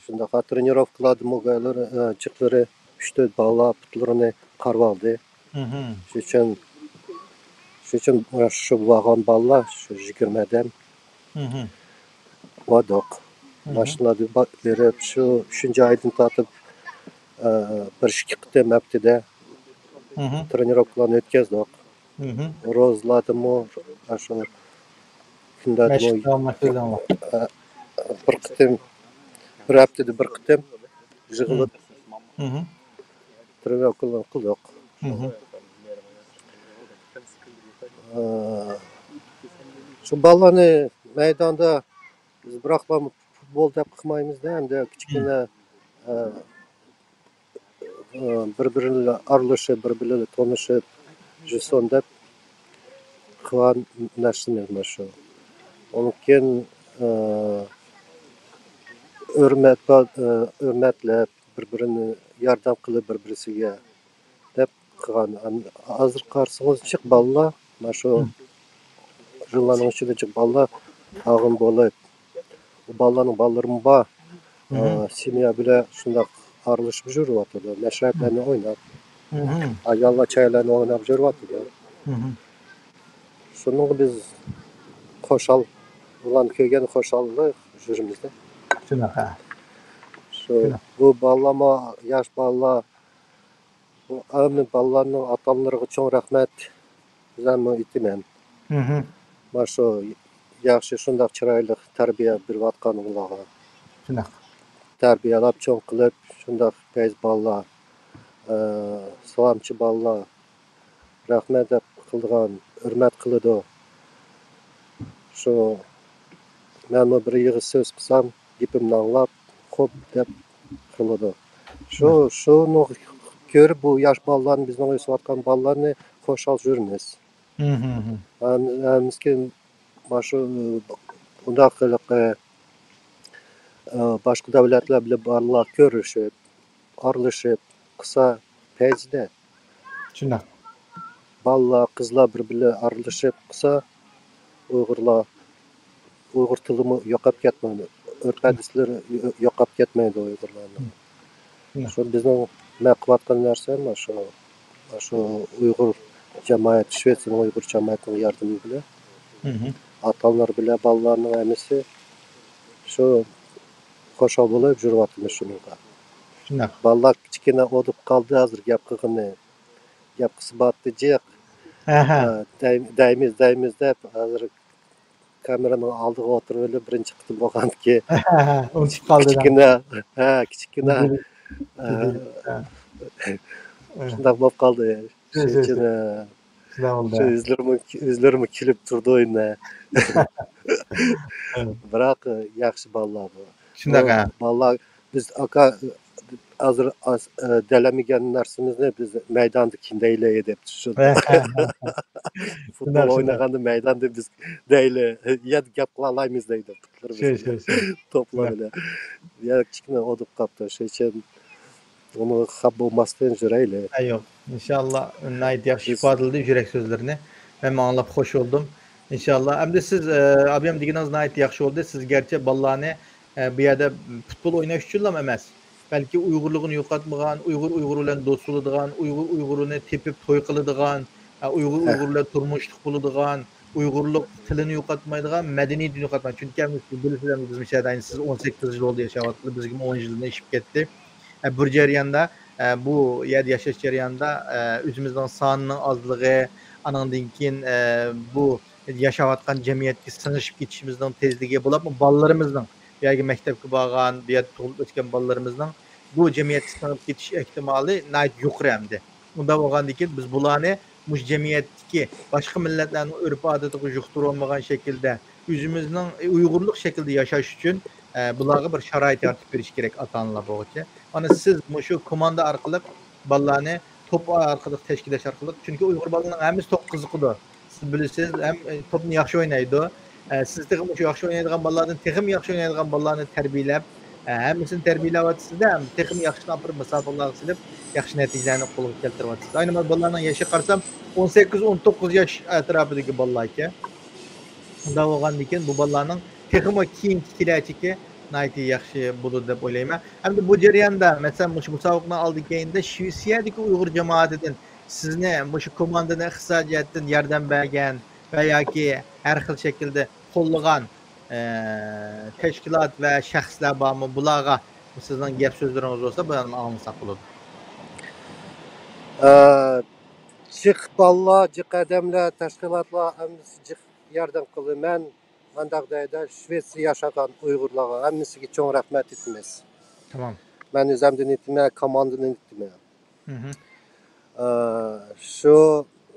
شۇنداق ترېنىروفكىلاردىمۇ ئۇلار، ئە، جىقلىرى ئۈچ تۆت بالا پۇتلىرىنى قارىۋالدى. شۇ ئۈچۈن، شۇ ئۈچۈن شۇ بارغان بالىلار شۇ يىگىرمە ئادەم باردۇق. ماشىنىلاردا با-، بېرىپ، شۇ ئۈچىنچى ئايدىن تارتىپ، ئە، بىر ئىككى قېتىم ھەپتىدە ترېنىروفكىلارنى ئۆتكەزدۇق. روزىلاردىمۇ، شۇ كۈندە مەشىق داۋاملاشتۇردۇڭلار. بىر قېتىم، بىر ھەپتىدە بىر قېتىم يىغىلىپ، ترېنىروفكىلارنى قىلدۇق. شۇ بالىلارنى مەيداندا بىز بىراقلا پۇتبول دەپ قىلمايمىزدە، ئەمدى كىچىككىنە، ئە، ئە، بىر-بىرى بىلەن ئارىلىشىپ، بىر-بىرى بىلەن تونۇشۇپ يۈرسۇن دەپ قىلغان نەرسىمىز مانا شۇ. ئۇنىڭدىن كېيىن، ئە، ھۆرمەت، ئە، ھۆرمەتلەپ، بىر-بىرىنى ياردەم قىلىپ بىر-بىرسىگە دەپ قىلغان. ھازىر قارىسىڭىز جىق بالىلار، مانا شۇ يىللارنىڭ ئىچىدە جىق بالىلار ئاغىن بولۇپ، ئۇ بالىلارنىڭ بالىلىرىمۇ بار. ئە، سېميا بىلەن شۇنداق ئارىلىشىپ يۈرۈۋاتىدۇ. مەشرەپلەرنى ئويناپ، ئاياللار چايلارنى ئويناپ يۈرۈۋاتىدۇ. شۇنىڭغا بىز خۇشال، ئۇلارنى كۆرگەن خۇشاللىق يۈرىمىزدە. شۇنداق، ھە. شۇ، بۇ بالىلارمۇ ياش بالىلار، بۇ ھەممە بالىلارنىڭ ئاتا-ئانىلىرىغا چوڭ رەھمەت يەنىمۇ ئېيتىمەن. مانا شۇ ياخشى، شۇنداق چىرايلىق تەربىيە بېرىۋاتقانلىقىغا. شۇنداق. تەربىيەلەپ چوڭ قىلىپ، شۇنداق پەيز بالىلار، ئە، سالامچى بالىلار، رەھمەت دەپ قىلىدىغان، ھۆرمەت قىلىدۇ. شۇ، مەنمۇ بىر ئېغىز سۆز قىلسام، گېپىمنى ئاڭلاپ، خوپ دەپ قىلىدۇ. شۇ، شۇنى كۆرۈپ، بۇ ياش بالىلارنى، بىزنىڭ ئۆسۈۋاتقان بالىلارنى خۇشال يۈرىمىز. ھەم-، ھەممىسى مانا شۇ، بۇنداق ھېلىقى، ئە، باشقا دۆلەتلەر بىلەن بالىلار كۆرۈشۈپ، ئارىلىشىپ قىلسا پەيزىدە. شۇنداق. بالىلار، قىزلار بىر-بىرلەر ئارىلىشىپ قىلسا، ئۇيغۇرلار، ئۇيغۇر تىلىمۇ يوقاپ كەتمەيدۇ. ئۆرپ-ئادەتلىرى يو-، يوقاپ كەتمەيدۇ ئۇيغۇرلارنىڭ. شۇ بىزنىڭ مەن قىلىۋاتقان نەرسەم شۇ، شۇ ئۇيغۇر جامائەت، شىۋېتسىيەنىڭ ئۇيغۇر جامائىتىنىڭ ياردىمى بىلەن، ئاتا-ئانىلار بىلەن بالىلارنىڭ ھەممىسى شۇ خۇشال بولۇپ يۈرۈۋاتىمىز شۇنىڭغا. شۇنداق. بالىلار كىچىككىنە ئۇنتۇپ قالدى ھازىر گەپ قىلغىنى. گەپ قىلسا باتتى جىق. ئە، دەي-، دەيمىز، دەيمىز دەپ ھازىر كامېرانىڭ ئالدىغا ئولتۇرۇۋېلىپ بىرىنچى قېتىم بولغاندىكى ئۇنتۇپ قالدى. كىچىككىنە، ھە، كىچىككىنە، ئە، شۇنداق بولۇپ قالدى. شۇ، شۇ، شۇ. شۇنداق بولدى. شۇ ئۆزلىرىمۇ، ئۆزلىرىمۇ كۈلۈپ تۇردى ئەمدى. بىراق، ياخشى بالىلار بۇ. شۇنداق، بۇ ھە. بالىلار بىز ئاكا، ھازىر ئاز-، ئە، دەلەمىگەن نەرسىمىزنى بىز مەيداندا كېيىن دەيلى دەپ شۇ. پۇتبول ئوينىغاندا مەيداندا بىز دەيلى، يەنە گەپ قىلالايمىز دەيدۇ پۇتلىرىمىز شۇ، بىلەن. شۇ، شۇ. توپلار بىلەن. يا كىچىككىنە ئۇنتۇپ قاپتۇ، شۇ ئۈچۈن ئۇنى خاپا بولماستىن يۈرەيلى. ئە، يوق. ئىنشاللا، ناھايىتى ياخشى ئىپادىلىدى يۈرەك سۆزلىرىنى. مەنمۇ ئاڭلاپ خوش بولدۇم. ئىنشاللا. ئەمدى سىز، ئە، ئابىيام دېگىنىڭىز ناھايىتى ياخشى بولدى. سىز گەرچە بالىلارنى، ئە، بۇ يەردە پۇتبول ئويناش ئۈچۈنلا ئەمەس، بەلكى ئۇيغۇرلۇقىنى يوقاتمىغان، ئۇيغۇر ئۇيغۇر بىلەن دوست بولىدىغان، ئۇيغۇر ئۇيغۇرنى تېپىپ توي قىلىدىغان، ئە، ئۇيغۇر ئۇيغۇر بىلەن تۇرمۇشلۇق بولىدىغان، ئۇيغۇرلۇق تىلىنى يوقاتمايدىغان، مەدەنىيىتىنى يوقاتمايدىغان. چۈنكى ھەممىمىز بىلىسىز، بىز مۇشۇ يەردە سىز ئون سەككىز يىل بولدى ياشاۋاتقىلى، بىزگىمۇ ئون يىلدىن ئېشىپ كەتتى. ئە، بۇ جەرياندا، ئە، بۇ يەردە ياشاش جەريانىدا، ئە، ئۆزىمىزنىڭ سانىنىڭ ئازلىقى، ئانىڭدىن كېيىن، ئە، بۇ ياشاۋاتقان جەمئىيەتكە سىڭىشىپ كېتىشىمىزنىڭ تېزلىكى، بولۇپمۇ بالىلىرىمىزنىڭ بۇ يەرگە مەكتەپكە بارغان، بۇ يەردە تۇغۇلۇپ ئۆسكەن بالىلىرىمىزنىڭ بۇ جەمئىيەتكە سىڭىپ كېتىش ئېھتىمالى ناھايىتى يۇقىرى ئەمدى. ئۇنداق بولغاندىن كېيىن بىز بۇلارنى مۇشۇ جەمئىيەتتىكى باشقا مىللەتلەرنىڭ ئۆرپ-ئادىتىغا يۇقتۇرۇۋالمىغان شەكىلدە، ئۆزىمىزنىڭ ئۇيغۇرلۇق شەكلىدە ياشاش ئۈچۈن، ئە، بۇلارغا بىر شارائىت يارىتىپ بېرىش كېرەك ئاتا-ئانىلار بولغۇچە. مانا سىز مۇشۇ كوماندا ئارقىلىق بالىلارنى توپ ئارقىلىق تەشكىللەش ئارقىلىق. چۈنكى ئۇيغۇر بالىلىرىنىڭ ھەممىسى توپقا قىزىقىدۇ. سىز بىلىسىز، ھەم، ئە، توپنى ياخشى ئوينايدۇ. ئە، سىز تېخىمۇ شۇ ياخشى ئوينايدىغان بالىلاردىن تېخىمۇ ياخشى ئوينايدىغان بالىلارنى تەربىيەلەپ، ئە، ھەممىسىنى تەربىيەلەۋاتىسىز-دە، ھەم تېخىمۇ ياخشىسىنى ئاپىرىپ مۇسابىقىلەرگە سېلىپ، ياخشى نەتىجىلەرنى قولغا كەلتۈرۈۋاتىسىز. ئاينى بالىلارنىڭ يېشىغا قارىسام، ئون سەككىز، ئون توققۇز ياش ئەتراپىدىكى بالىلار ئىكەن. شۇنداق بولغاندىكىن بۇ بالىلارنىڭ تېخىمۇ كېيىنكى كېلەچىكى ناھايىتى ياخشى بولىدۇ دەپ ئويلايمەن. ھەمدە بۇ جەرياندا، مەسىلەن، مۇشۇ مۇسابىقىنىڭ ئالدى كەينىدە شىۋېتسىيەدىكى ئۇيغۇر جامائىتىدىن سىزنى مۇشۇ كوماندىنى ئىقتىسادىي جەھەتتىن ياردەم بەرگەن ۋە ياكى ھەر خىل شەكىلدە قوللىغان، ئە، تەشكىلات ۋە شەخسلەر بارمۇ؟ بۇلارغا سىزنىڭ گەپ سۆزلىرىڭىز بولسا، بۇلارنى ئاڭلىساق بولىدۇ. ئە، جىق بالىلار، جىق ئادەملەر، تەشكىلاتلار ھەممىسى جىق ياردەم قىلدى. مەن مانداق دەيدۇ، شىۋېتسىيە ياشىغان ئۇيغۇرلارغا ھەممىسىگە چوڭ رەھمەت ئېيتىمىز. تامام. مەن ئۆزۈمدىن ئېيتىمەن، كوماندىدىن ئېيتىمەن. مھم. ئە، شۇ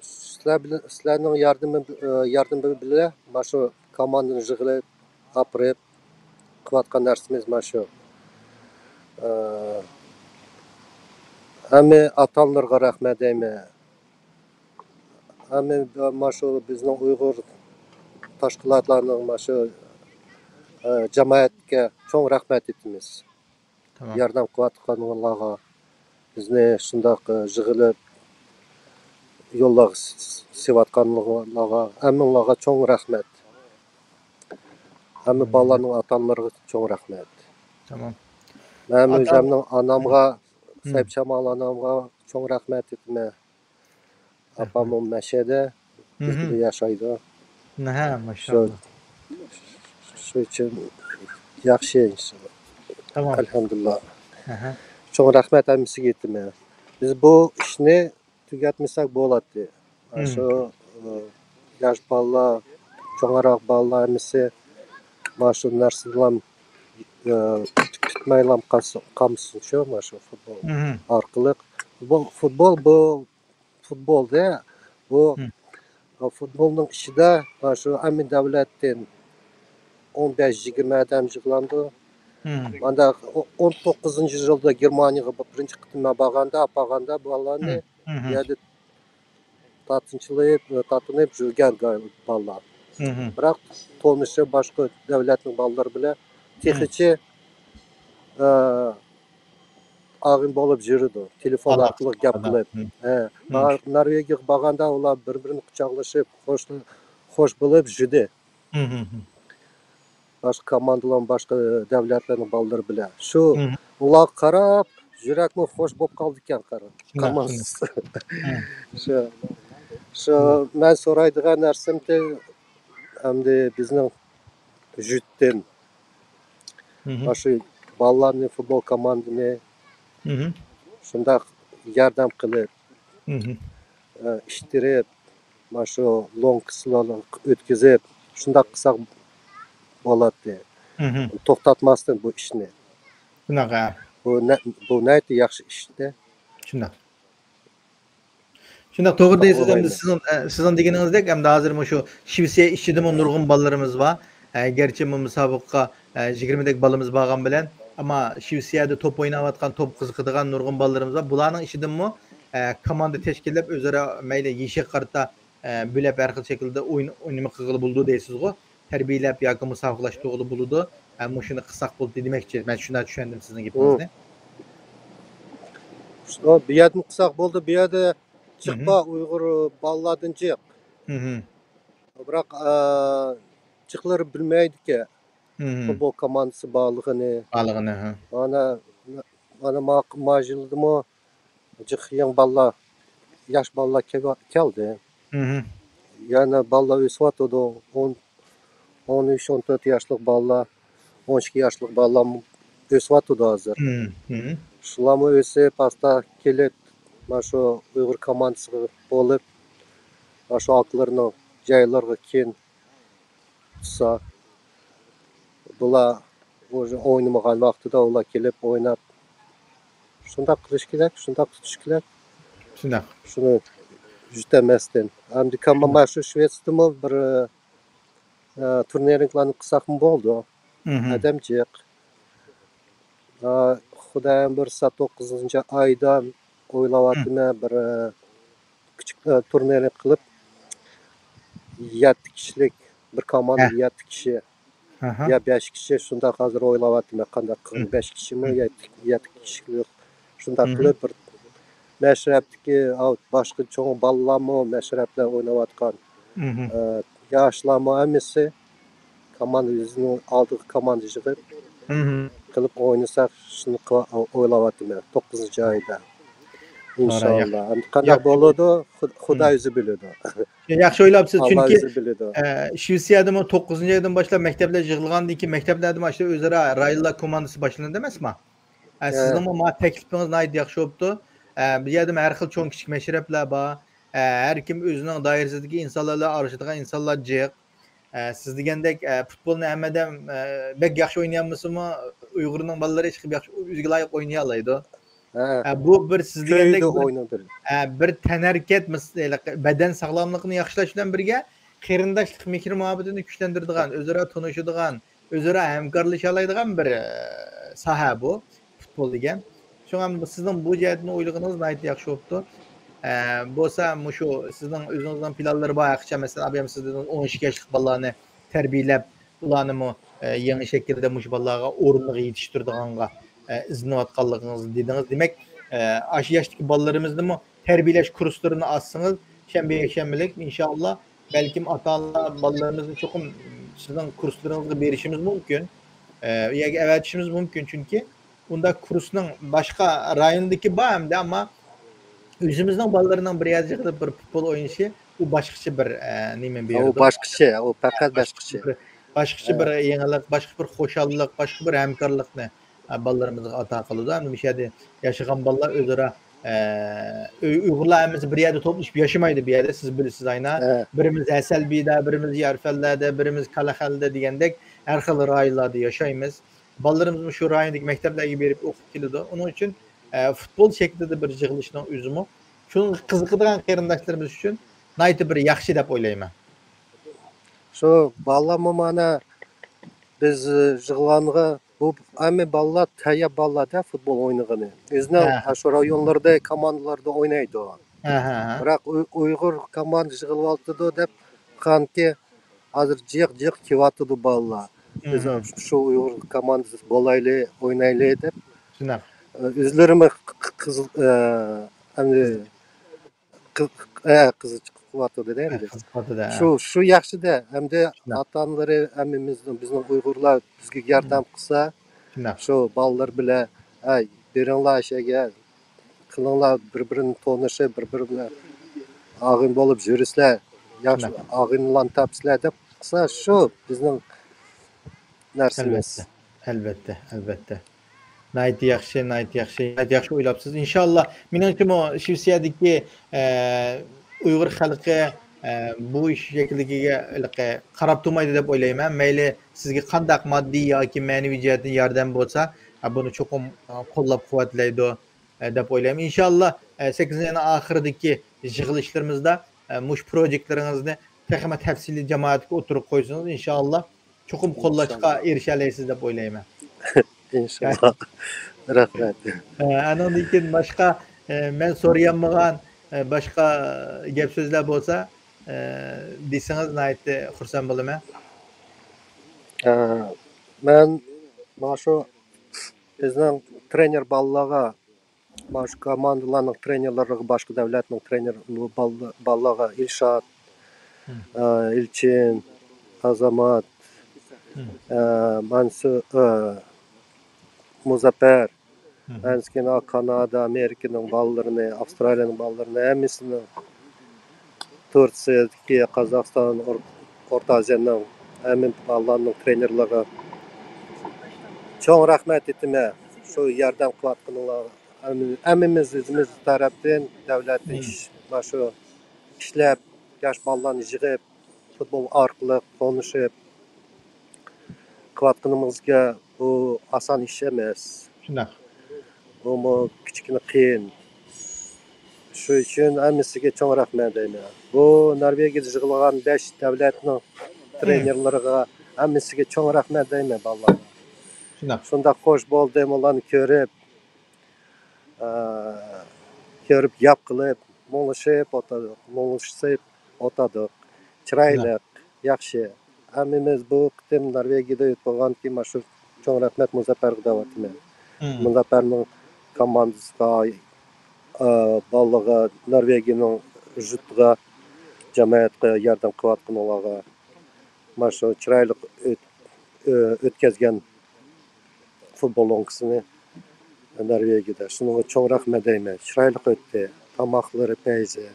سىلەر بىلەن، سىلەرنىڭ ياردىمى، ئە، ياردىمى بىلەن مانا شۇ كوماندىنى يىغىلىپ، ئاپىرىپ قىلىۋاتقان نەرسىمىز مانا شۇ. ئە، ھەممە ئاتا-ئانىلارغا رەھمەت دەيمەن. ھەممە مانا شۇ بىزنىڭ ئۇيغۇر تەشكىلاتلارنىڭ مانا شۇ، ئە، جامائەتكە چوڭ رەھمەت ئېيتىمىز. تامام. ياردەم قىلىۋاتقانلارغا، بىزنى شۇنداق، ئە، يىغىلىپ، يوللارغا س-، س-، سېلىۋاتقانلارغا، ھەممىڭلارغا چوڭ رەھمەت. ھەممە بالىلارنىڭ ئاتا-ئانىلىرىغا چوڭ رەھمەت. تامام. مەن ئۆزۈمنىڭ ئانامغا، سەيىپ شامال ئانامغا چوڭ رەھمەت ئېيتىمەن. ئاپاممۇ مەشەدە، بىز بىلەن ياشايدۇ. ھە، ماشائاللا. شۇ ئۈچۈن ياخشى، ئىنشاللا. تامام. ئەلھەمدۇلىللا. ئەھە. چوڭ رەھمەت ھەممىسىگە ئېيتىمەن. بىز بۇ ئىشنى تۈگەتمىسەك بولاتتى. مم. شۇ، ئە، ياش بالىلار، چوڭراق بالىلار ھەممىسى مانا شۇ نەرسىدىنلا، ئە، پۈتمەيلا قالسۇن، قالمىسۇن شۇ، مانا شۇ فۇتبول ئارقىلىق. فۇتبول، فۇتبول بۇ، فۇتبولدا بۇ، مم. ئە، فۇتبولنىڭ ئىچىدە مانا شۇ ھەممە دەۋلەتتىن ئون بەش، يىگىرمە ئادەم يىغىلامدۇ. مم. ماندا ئون توققۇزىنچى يىلدا گېرمانىيەگە بىرىنچى قېتىم مەن بارغاندا، ئاپارغاندا بالىلارنى مم. مم. بۇ يەردە تارتىنچىلىپ، تارتىنىپ يۈرگەن بالىلار. مم. بىراق تونۇشى باشقا دەۋلەتنىڭ بالىلىرى بىلەن تېخىچە، ئە، ئاغىن بولۇپ يۈرىدۇ. تېلېفون ئارقىلىق گەپ قىلىپ. مم. ھە. مم. نار-، نورۋېگىيەگە بارغاندا ئۇلار بىر-بىرىنى قۇچاقلىشىپ، خوش، خوش بولۇپ يۈردى. مم. باشقا كوماندىلار، باشقا دەۋلەتلەرنىڭ بالىلىرى بىلەن. شۇ مم. ئۇلارغا قاراپ، يۈرەكمۇ خوش بولۇپ قالىدىكەن، قارا. شۇنداق، كوماندىسى. شۇنداق. مم. شۇ، شۇ مم. مەن سورايدىغان نەرسەمدە، ئەمدى بىزنىڭ يۇرتتىن مم. مانا شۇ بالىلارنى، فۇتبول كوماندىنى مم. شۇنداق ياردەم قىلىپ، مم. ئە، ئىتتىرىپ، مانا شۇ لوڭكىسلارنى ئۆتكۈزۈپ، شۇنداق قىلساق بولاتتى. مم. توختاتماستىن بۇ ئىشنى. شۇنداق، ھە. بۇ نە-، بۇ ناھايىتى ياخشى ئىشتى. شۇنداق. شۇنداق، توغرا دەيسىز. ئەمدى سىزنىڭ، ئە، سىزنىڭ دېگىنىڭىزدەك، ئەمدى ھازىر مۇشۇ شىۋېتسىيە ئىچىدىمۇ نۇرغۇن بالىلىرىمىز بار. ئە، گەرچە بۇ مۇسابىقىگە، ئە، يىگىرمىدەك بالىمىز بارغان بىلەن، ئەمما شىۋېتسىيەدە توپ ئويناۋاتقان، توپ قىزىقىدىغان نۇرغۇن بالىلىرىمىز بار. بۇلارنىڭ ئىچىدىنمۇ، ئە، كوماندا تەشكىللەپ، ئۆزئارا مەيلى يېشىغا قارىتا، ئە، بۆلەپ ھەر خىل شەكىلدە ئويۇن، ئوينىما قىلغىلى بولىدۇ دەيسىزغۇ. تەربىيەلەپ ياكى مۇسابىقىلەشتۈرگىلى بولىدۇ. ھە، مۇشۇنى قىلساق بولدى دېمەكچى. مەن شۇنداق چۈشەندىم سىزنىڭ گېپىڭىزنى. بۇ يەردىمۇ قىلساق بولدى، بۇ يەردە جىق بار، ئۇيغۇر بالىلاردىن جىق. بىراق، ئە، جىقلىرى بىلمەيدىكەن. فۇتبول كوماندىسى بارلىقىنى. بارلىقىنى، ھە. مانا، مانا ما-، ما يىلدىمۇ جىق يېڭى بالىلار، ياش بالىلار كەلگە-، كەلدى. يەنە بالىلار ئۆسۈۋاتىدۇ. ئون، ئون ئۈچ، ئون تۆت ياشلىق بالىلار، ئون ئىككى ياشلىق بالىلارمۇ ئۆسۈۋاتىدۇ ھازىر. شۇلارمۇ ئۆسۈپ، ئاستا كېلىپ، مانا شۇ ئۇيغۇر كوماندىسىغا بولۇپ، مانا شۇ ئاكىلىرىنىڭ جايلىرىغا كېيىن تۇتسا، بۇلار ئوينىمىغان ۋاقتىدا ئۇلار كېلىپ ئويناپ، شۇنداق قىلىش كېرەك، شۇنداق تۇتۇش كېرەك. شۇنداق. شۇنى يۈتەلمەستىن. ئەمدى كامما شۇ شىۋېتسىيەدىمۇ بىر، ئە، تۇرنىرىنىڭلارنى قىلساقمۇ بولىدۇ. ئادەم جىق. ئە، خۇدايىم بۇيرۇسا، توققۇزىنچى ئايدا ئويلاۋاتىمەن، بىر، ئە، كىچىك، ئە، تۇرنىرنى قىلىپ، يەتتە كىشىلىك بىر كوماندا، يەتتە كىشى يا بەش كىشى شۇنداق ھازىر ئويلاۋاتىمەن، قانداق قىلىپ، بەش كىشىمۇ، يەتتە، يەتتە كىشىلىك شۇنداق قىلىپ بىر مەشرەپتىكى، ئاۋۇ باشقا چوڭ بالىلارمۇ، مەشرەپلەر ئويناۋاتقان، ئە، ياشلارمۇ ھەممىسى كوماندا، ئۆزىنىڭ ئالدىغا كوماندا يىغىپ قىلىپ ئوينىساق، شۇنى قىلا-، ئويلاۋاتىمەن، توققۇزىنچى ئايدا. ئىنشاللا. قانداق بولىدۇ، خۇد-، خۇدا ئۆزى بىلىدۇ. ياخشى ئويلاپسىز، ئاللا چۈنكى، ئۆزى بىلىدۇ. ئە، شىۋېتسىيەدىمۇ توققۇزىنچى ئايدىن باشلاپ مەكتەپلەر يىغىلغاندىن كېيىن، مەكتەپلەردىمۇ ئاشۇ ئۆزئارا رايونلار كوماندىسى باشلاندى ئەمەسمۇ؟ ئە، سىزنىڭمۇ ماڭا تەكلىپىڭىز ناھايىتى ياخشى بوپتۇ. ئە، بۇ يەردىمۇ ھەر خىل چوڭ كىچىك مەشرەپلەر بار. ئە، ھەر كىم ئۆزىنىڭ دائىرىسىدىكى ئىنسانلار بىلەن ئارىلىشىدىغان ئىنسانلار جىق. ئە، سىز دېگەندەك، ئە، پۇتبولنى ھەممە ئادەم، ئە، بەك ياخشى ئوينىيالمىسىمۇ، ئۇيغۇرنىڭ بالىلىرى ئىشقىلىپ ياخشى، ئۆزىگە لايىق ئوينىيالايدۇ. ھە. ئە، بۇ بىر سىز دېگەندەك كۆيىدۇ بىر، ئوينىڭ بىر. ئە، بىر تەنھەرىكەت، مىس-، بەدەن ساغلاملىقىنى ياخشىلاش بىلەن بىرگە، قېرىنداشلىق مېھىر مۇھەببىتىنى كۈچلەندۈرىدىغان، ئۆزئارا تونۇشىدىغان، ئۆزئارا ھەمكارلىشالايدىغان بىر، ئە، ساھە بۇ، پۇتبول دېگەن. شۇڭا سىزنىڭ بۇ جەھەتتىن ئويلىغىنىڭىز ناھايىتى ياخشى بوپتۇ. ئە، بولسا مۇشۇ سىزنىڭ ئۆزىڭىزنىڭ پىلانلىرى بار، ھەقىقەتەن مەسىلەن، ئابايام سىز دېدىڭىز، ئون ئىككى ياشلىق بالىلارنى تەربىيەلەپ، ئۇلارنىمۇ، ئە، يېڭى شەكىلدە مۇشۇ بالىلارغا ئورۇنلۇق يېتىشتۈرىدىغانغا، ئە، ئىزدىنىۋاتقانلىقىڭىزنى دېدىڭىز. دېمەك، ئە، ئاشۇ ياشتىكى بالىلىرىمىزنىمۇ تەربىيەلەش كۇرسلىرىنى ئاچسىڭىز، شەنبە، يەكشەنبىلىك، ئىنشاللا، بەلكىم ئاتا-ئانىلار بالىلىرىمىزنى چوقۇم سىزنىڭ كۇرسلىرىڭىزغا بېرىشىمىز مۇمكىن. ئە، ئۇ يەرگە ئەۋەتىشىمىز مۇمكىن، چۈنكى ئۇنداق كۇرسنىڭ باشقا رايوندىكى بار ئەمدى، ئەمما ئۆزىمىزنىڭ بالىلىرىنىڭ بىر يەردە يىغىلىپ بىر پۇتبول ئوينىشى، ئۇ باشقىچە بىر، ئە، نېمە بۇ ئۇ يەردە؟ باشقىچە، ئۇ پەقەت باشقىچە باشقىچە. بىر، باشقىچە بىر يېڭىلىق، باشقا بىر خۇشاللىق، باشقا بىر ھەمكارلىقنى، ئە، بالىلىرىمىزغا ئاتا قىلىدۇ. ئەمدى مۇشۇ يەردە ياشىغان بالىلار ئۆزئارا، ئە، ئۇي-، ئۇيغۇرلار ھەممىسى بىر يەردە توپلىشىپ ياشىمايدۇ بۇ يەردە، سىز بىلىسىز ئاينا. ھە. بىرىمىز ھەسەلبىيدە، بىرىمىز يارفەنلەردە، بىرىمىز كالاخەنلىدە دېگەندەك ھەر خىل رايونلاردا ياشايمىز. بالىلىرىمىزمۇ شۇ رايوندىكى مەكتەپلەرگە بېرىپ ئوقۇپ كېلىدۇ. ئۇنىڭ ئۈچۈن، ئە، پۇتبول شەكلىدە بىر يىغىلىشنىڭ ئۆزىمۇ شۇنىڭغا قىزىقىدىغان قېرىنداشلىرىمىز ئۈچۈن ناھايىتى بىر ياخشى دەپ ئويلايمەن. شۇ بالىلارمۇ مانا بىز يىغىلغانغا بۇ ھەممە بالىلار تەييار بالىلار-دە پۇتبول ئوينىغىنى. ئۆزىنىڭ ھە. ئاشۇ رايونلىرىدا، كوماندىلاردا ئوينايدۇ. ھە، ھە، ھە. بىراق ئۇ-، ئۇيغۇر كوماندا يىغىلىۋاتىدۇ دەپ قانكى ھازىر جىق-جىق كېلىۋاتىدۇ بالىلار. بىز مم. شۇ ئۇيغۇر كوماندىسى بولايلى، ئوينايلى دەپ. شۇنداق. ئۆزلىرىمۇ ق-، ق-، قىزىق، ئە، ئەمدى قىز-، ئە، قىزىق چىقىۋاتىدۇ-دە ئە، ئەمدى. قىزىقىۋاتىدۇ، ئە. شۇ، شۇ ياخشى-دە. ئەمدى شۇنداق. ئاتا-ئانىلىرى ھەممىمىزنىڭ، بىزنىڭ ئۇيغۇرلار بىزگە ياردەم مم. قىلسا، شۇنداق. شۇ بالىلار بىلەن، ئەي، بېرىڭلار شەگە، قىلىڭلار، بىر-بىرىنى تونۇشۇپ، بىر-بىرى بىلەن ئاغىن بولۇپ يۈرسىلەر، ياخشى شۇنداق. ئاغىنىلارنى تاپىسىلەر دەپ قىلسا، شۇ بىزنىڭ نەرسىمىز. ئەلۋەتتە، ئەلۋەتتە، ئەلۋەتتە. ناھايىتى ياخشى، ناھايىتى ياخشى، ناھايىتى ياخشى ئويلاپسىز. ئىنشاللا، مېنىڭچىمۇ شىۋېتسىيەدىكى، ئە، ئۇيغۇر خەلقى، ئە، بۇ ئىش شەكلىگە قاراپ تۇرمايدۇ دەپ ئويلايمەن. مەيلى سىزگە قانداق ماددىي ياكى مەنىۋى جەھەتتىن ياردەم بولسا، ئە، بۇنى چوقۇم، ئە، قوللاپ قۇۋۋەتلەيدۇ. ئە، دەپ ئويلايمەن. ئىنشاللا، ئە، سەككىزىنچى ئاينىڭ ئاخىرىدىكى يىغىلىشلىرىمىزدا، ئە، مۇشۇ پروژېكتلىرىڭىزنى تېخىمۇ تەپسىلىي جامائەتكە ئوتتۇرىغا قويسىڭىز، ئىنشاللا چوقۇم قوللاشقا ئىنشاللا. ئېرىشەلەيسىز دەپ ئويلايمەن. ئىنشاللا. رەھمەت. ئە، ئانىڭدىن كېيىن باشقا، ئە، مەن سورىيالمىغان، ئە، باشقا گەپ سۆزلەر بولسا، ئە، دېسىڭىز ناھايىتى خۇرسەن بولىمەن. ئە، مەن مانا شۇ بىزنىڭ ترېنېر بالىلارغا مانا شۇ كوماندىلارنىڭ ترېنېرلىرىغا، باشقا دەۋلەتنىڭ ترېنېر، بۇ بالىلار، بالىلارغا ئىلشات، مم. ئە، ئىلچىن، ئازامات، مم. ئە، مانسۇر، ئە، مۇزەپپەر، مم. ئەنسكىن، كانادا، ئامېرىكىنىڭ بالىلىرىنى، ئاۋسترالىيەنىڭ بالىلىرىنى، ھەممىسىنى، تۇركىيەدىكى، قازاقىستان، ئور-، ئورتا ئازىيانىڭ ھەممە بالىلارنىڭ ترېنېرلىرىغا چوڭ رەھمەت ئېيتىمەن، شۇ ياردەم قىلىۋاتقىنىڭلارغا. ھەم-، ھەممىمىز ئۆزىمىز تەرەپتىن دەۋلەتنى مم. ئىش، مانا شۇ ئىشلەپ، ياش بالىلارنى يىغىپ، پۇتبول ئارقىلىق تونۇشۇپ قىلىۋاتقىنىمىزغا بۇ ئاسان ئىش ئەمەس. شۇنداق. بۇمۇ كىچىككىنە قىيىن. شۇ ئۈچۈن ھەممىسىگە چوڭ رەھمەت دەيمەن. بۇ نورۋېگىيەدە يىغىلغان بەش دەۋلەتنىڭ مم. ترېنېرلىرىغا ھەممىسىگە چوڭ رەھمەت دەيمەن، بالىلار. شۇنداق. شۇنداق خوش بولدۇم ئۇلارنى كۆرۈپ. ئە، كۆرۈپ ياپ قىلىپ، مۇڭلىشىپ ئولتۇردۇق، مۇڭلىشىپ ئولتۇردۇق. چىرايلىق، ياخشى. ھەممىمىز بۇ قېتىم نورۋېگىيەدە ئۆتۈپ بولغاندىكىن، مانا شۇ چوڭ رەھمەت مۇزەپپەرگە دەۋاتىمەن. مۇزەپپەرنىڭ كوماندىسىغا، ئا، بالىلارغا، نورۋېگىيەنىڭ جۇتىغا، جامائەتكە ياردەم قىلىۋاتقىنىڭلارغا، مانا شۇ چىرايلىق ئۆت-، ئۆ-، ئۆتكەزگەن فۇتبول لوڭقىسىنى نورۋېگىيەدە. شۇنىڭغا چوڭ رەھمەت دەيمەن. چىرايلىق ئۆتتى. تاماقلىرى پەيزى.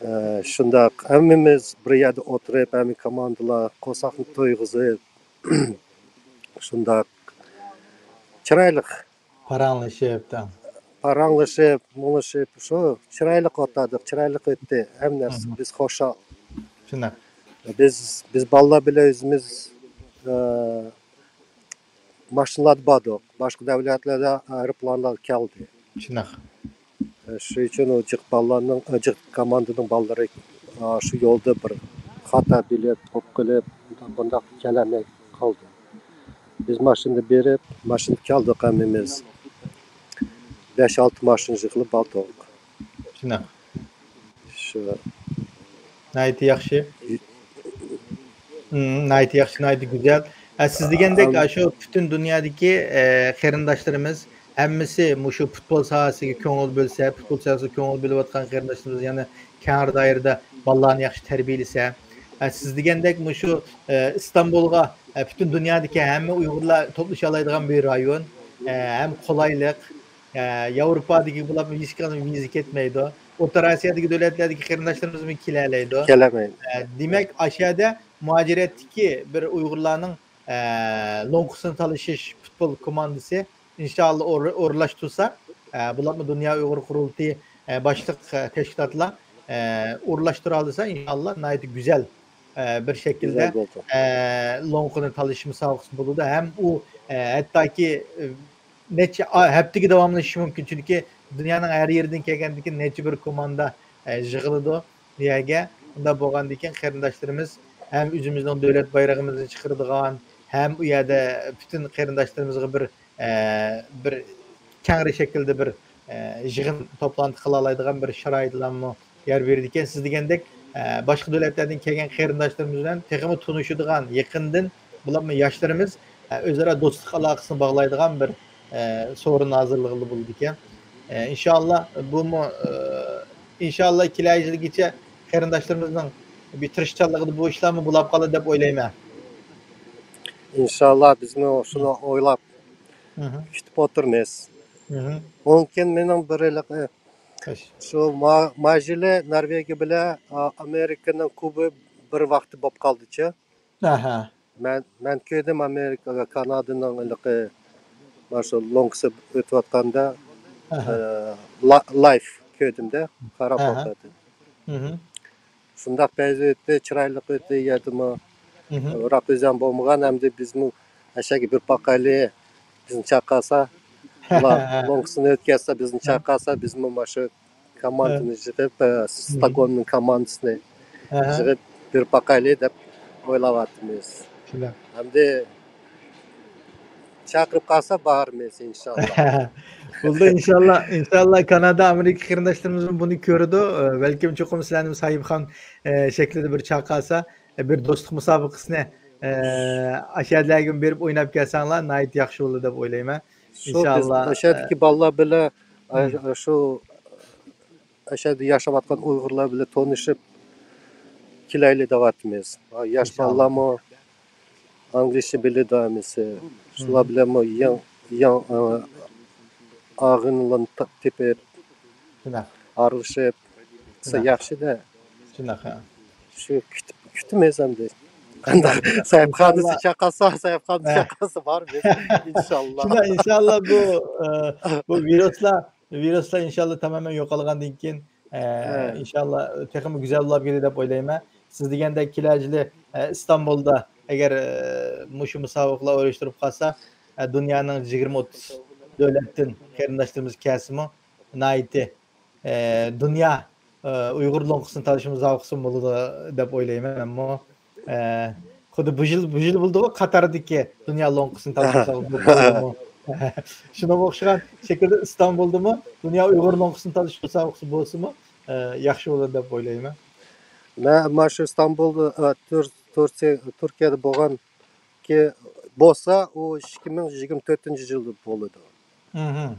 ئە، شۇنداق ھەممىمىز بىر يەردە ئولتۇرۇپ، ھەممە كوماندىلار قورساقنى تويغۇزۇپ، شۇنداق چىرايلىق پاراڭلىشىپ، پاراڭلىشىپ، مۇڭلىشىپ، شۇ چىرايلىق ئولتۇردۇق، چىرايلىق ئۆتتى. ھەممە نەرسە، بىز خۇشال. شۇنداق. بىز، بىز بالىلار بىلەن ئۆزىمىز، ئە، ماشىنىلاردا باردۇق. باشقا دۆلەتلەردە ئايروپىلانلار كەلدى. شۇنداق. شۇ ئۈچۈن ئۇ جىق بالىلارنىڭ، جىق كوماندىنىڭ بالىلىرى، ئا، شۇ يولدا بىر خاتا بېلەت بولۇپ قېلىپ، بۇنداق كېلەلمەي قالدى. بىز ماشىنىدا بېرىپ، ماشىنىدا كەلدۇق ھەممىمىز. بەش-ئالتە ماشىنا يىغىلىپ باردۇق. شۇنداق. شۇ. ناھايىتى ياخشى. مم، ناھايىتى ياخشى، ناھايىتى گۈزەل. ئە، سىز دېگەندەك، ئاشۇ پۈتۈن دۇنيادىكى، ئە، قېرىنداشلىرىمىز ھەممىسى مۇشۇ پۇتبول ساھەسىگە كۆڭۈل بۆلسە، پۇتبول ساھەسىگە كۆڭۈل بۆلۈۋاتقان قېرىنداشلىرىمىز يەنە كەڭرى دائىرىدە بالىلارنى ياخشى تەربىيەلىسە، ئە، سىز دېگەندەك مۇشۇ، ئە، ئىستانبۇلغا، ئە، پۈتۈن دۇنيادىكى ھەممە ئۇيغۇرلار توپلىشالايدىغان بىر رايون، ئە، ھەم قولايلىق، ئە، ياۋروپادىكى بولۇپ ھېچقانداق ۋىزا كەتمەيدۇ. ئوتتۇرا ئاسىيادىكى دۆلەتلەردىكى قېرىنداشلىرىمىزمۇ كېلەلەيدۇ. كېلەلمەيدۇ. ئە، دېمەك، ئاشۇ يەردە مۇھاجىرەتتىكى بىر ئۇيغۇرلارنىڭ، ئە، لوڭقىسىنى تالىشىش پۇتبول كوماندىسى ئىنشائاللا ئور-، ئورۇنلاشتۇرسا، ئە، بولۇپمۇ دۇنيا ئۇيغۇر قۇرۇلتىيى، ئە، باشلىق، ئە، تەشكىلاتلار، ئە، ئورۇنلاشتۇرالىسا، ئىنشائاللا ناھايىتى گۈزەل، ئە، بىر شەكىلدە، گۈزەل بولىدۇ. ئە، لوڭقىنى تالىشىش مۇسابىقىسى بولىدۇ. ھەم ئۇ، ئە، ھەتتاكى، ئە، نەچچە ئا-، ھەپتىگە داۋاملىشىشى مۇمكىن. چۈنكى دۇنيانىڭ ھەر يېرىدىن كەلگەندىكىن نەچچە بىر كوماندا، ئە، يىغىلىدۇ بۇ يەرگە. ئۇنداق بولغاندىكىن قېرىنداشلىرىمىز ھەم ئۆزىمىزنىڭ دۆلەت بايرىقىمىزنى چىقىرىدىغان، ھەم ئۇ يەردە پۈتۈن قېرىنداشلىرىمىزغا بىر، ئە، بىر كەڭرى شەكىلدە بىر، ئە، يىغىن توپلانتى قىلالايدىغان بىر شارائىتلارمۇ يار بېرىدىكەن. سىز دېگەندەك، ئە، باشقا دۆلەتلەردىن كەلگەن قېرىنداشلىرىمىز بىلەن تېخىمۇ تونۇشىدىغان، يېقىندىن بولۇپمۇ ياشلىرىمىز، ئە، ئۆزئارا دوستلۇق ئالاقىسىنى باغلايدىغان بىر، ئە، سورۇن ھازىرلىغىلى بولىدىكەن. ئە، ئىنشاللا بۇمۇ، ئە، ئىنشاللا كېلەر يىلگىچە قېرىنداشلىرىمىزنىڭ بىر تىرىشچانلىقىدا بۇ ئىشلارمۇ بولاپ قالىدۇ دەپ ئويلايمەن. ئىنشاللا بىزمۇ شۇنى ئويلاپ كۈتۈپ ئولتۇرىمىز. ئۇنىڭ كېيىن مېنىڭ بىر ھېلىقى شۇ ما-، ماژىلى نورۋېگىيە بىلەن، ئا، ئامېرىكىنىڭ كۇبى بىر ۋاقىتتا بولۇپ قالدىچۇ. ئەھە. مەن، مەن كۆردۈم ئامېرىكا، كانادىنىڭ ھېلىقى مانا شۇ لوڭقىسى ئۆتۈۋاتقاندا، ئەھە. ئە، لا-، لايف كۆردۈمدە، قاراپ ئەھە. ئولتۇردۇم. شۇنداق پەيزى ئۆتتى، چىرايلىق ئۆتتى، يەردىمۇ بىراق ئۆزۈم بولمىغان، ئەمدى بىزمۇ ئەشەگە بىر باقايلى، بىزنى چاقىرسا، ئۇلار لوڭقىسىنى ئۆتكەزسە، بىزنى چاقىرسا، بىزمۇ مانا شۇ كوماندىنى يىغىپ، ئە، ستوكگولمنىڭ كوماندىسىنى يىغىپ بىر باقايلى دەپ ئويلاۋاتىمىز. شۇنداق. ئەمدى چاقىرىپ قالسا بارىمىز، ئىنشاللا. بولدى، ئىنشاللا، ئىنشاللا كانادا، ئامېرىكا قېرىنداشلىرىمىزمۇ بۇنى كۆرىدۇ. ئە، بەلكىم چوقۇم سىلەرنىمۇ ساھىبخان، ئە، شەكلىدە بىر چاقىرسا، ئە، بىر دوستلۇق مۇسابىقىسىنى، ئە، ئاشۇ يەرلەرگىمۇ بېرىپ ئويناپ كەلسەڭلار ناھايىتى ياخشى بولىدۇ دەپ ئويلايمەن. شۇ بىز ئىنشاللا، ئاشۇ يەردىكى ئە، بالىلار بىلەن، ئە، شۇ ئاشۇ يەردە ياشاۋاتقان ئۇيغۇرلار بىلەن تونۇشۇپ كېلەيلى دەۋاتىمىز. ياش بالىلارمۇ ئانگلىشچە بىلىدۇ ھەممىسى. شۇلار بىلەنمۇ يېڭى، يېڭى، ئە، ئاغىنىلارنى تا-، تېپىپ، شۇنداق. ئارىلىشىپ، شۇنداق. ياخشىدە. شۇنداق، ھە. شۇ كۈتۈپ، كۈتىمىز ئەمدى. قانداق؟ سەھىپخانىسى چاقاسا، سەھىپخانىسى چاقاسا بار بىز. ئىنشاللا. شۇنداق، ئىنشاللا بۇ، ئە، بۇ ۋىرۇسلار، ۋىرۇسلار ئىنشاللا تامامەن يوقالغاندىن كېيىن، ئە، ئىنشاللا تېخىمۇ گۈزەل بولۇپ كېتىدۇ دەپ ئويلايمەن. سىز دېگەندەك كېلەر يىلى، ئە، ئىستانبۇلدا ئەگەر، ئە، مۇشۇ مۇسابىقىلەر ئۇيۇشتۇرۇپ قالسا، ئە، دۇنيانىڭ يىگىرمە ئوتتۇز دۆلەتتىن قېرىنداشلىرىمىز كەلسىمۇ، ناھايىتى، ئە، دۇنيا، ئە، ئۇيغۇر لوڭقىسىنى تالىشىمىز زاۋۇقسىن بولىدۇ دەپ ئويلايمەن مەنمۇ. ئە، خۇددى بۇ يىل، بۇ يىل بولدىغۇ قاتاردىكى دۇنيا لوڭقىسىنى تالىشىمىز زاۋۇق بولىدۇ. شۇنىڭغا ئوخشىغان شەكىلدە ئىستانبۇلدىمۇ دۇنيا ئۇيغۇر لوڭقىسىنى تارتىش مۇسابىقىسى بولسىمۇ، ئە، ياخشى بولىدۇ دەپ ئويلايمەن. مەن مانا شۇ ئىستانبۇلدا، ئە، تۈر-، تۈرسىيە-، تۈركىيەدە بولغان كى-، بولسا، ئۇ ئىككى مىڭ يىگىرمە تۆتىنچى يىلدا بولىدۇ. مھم.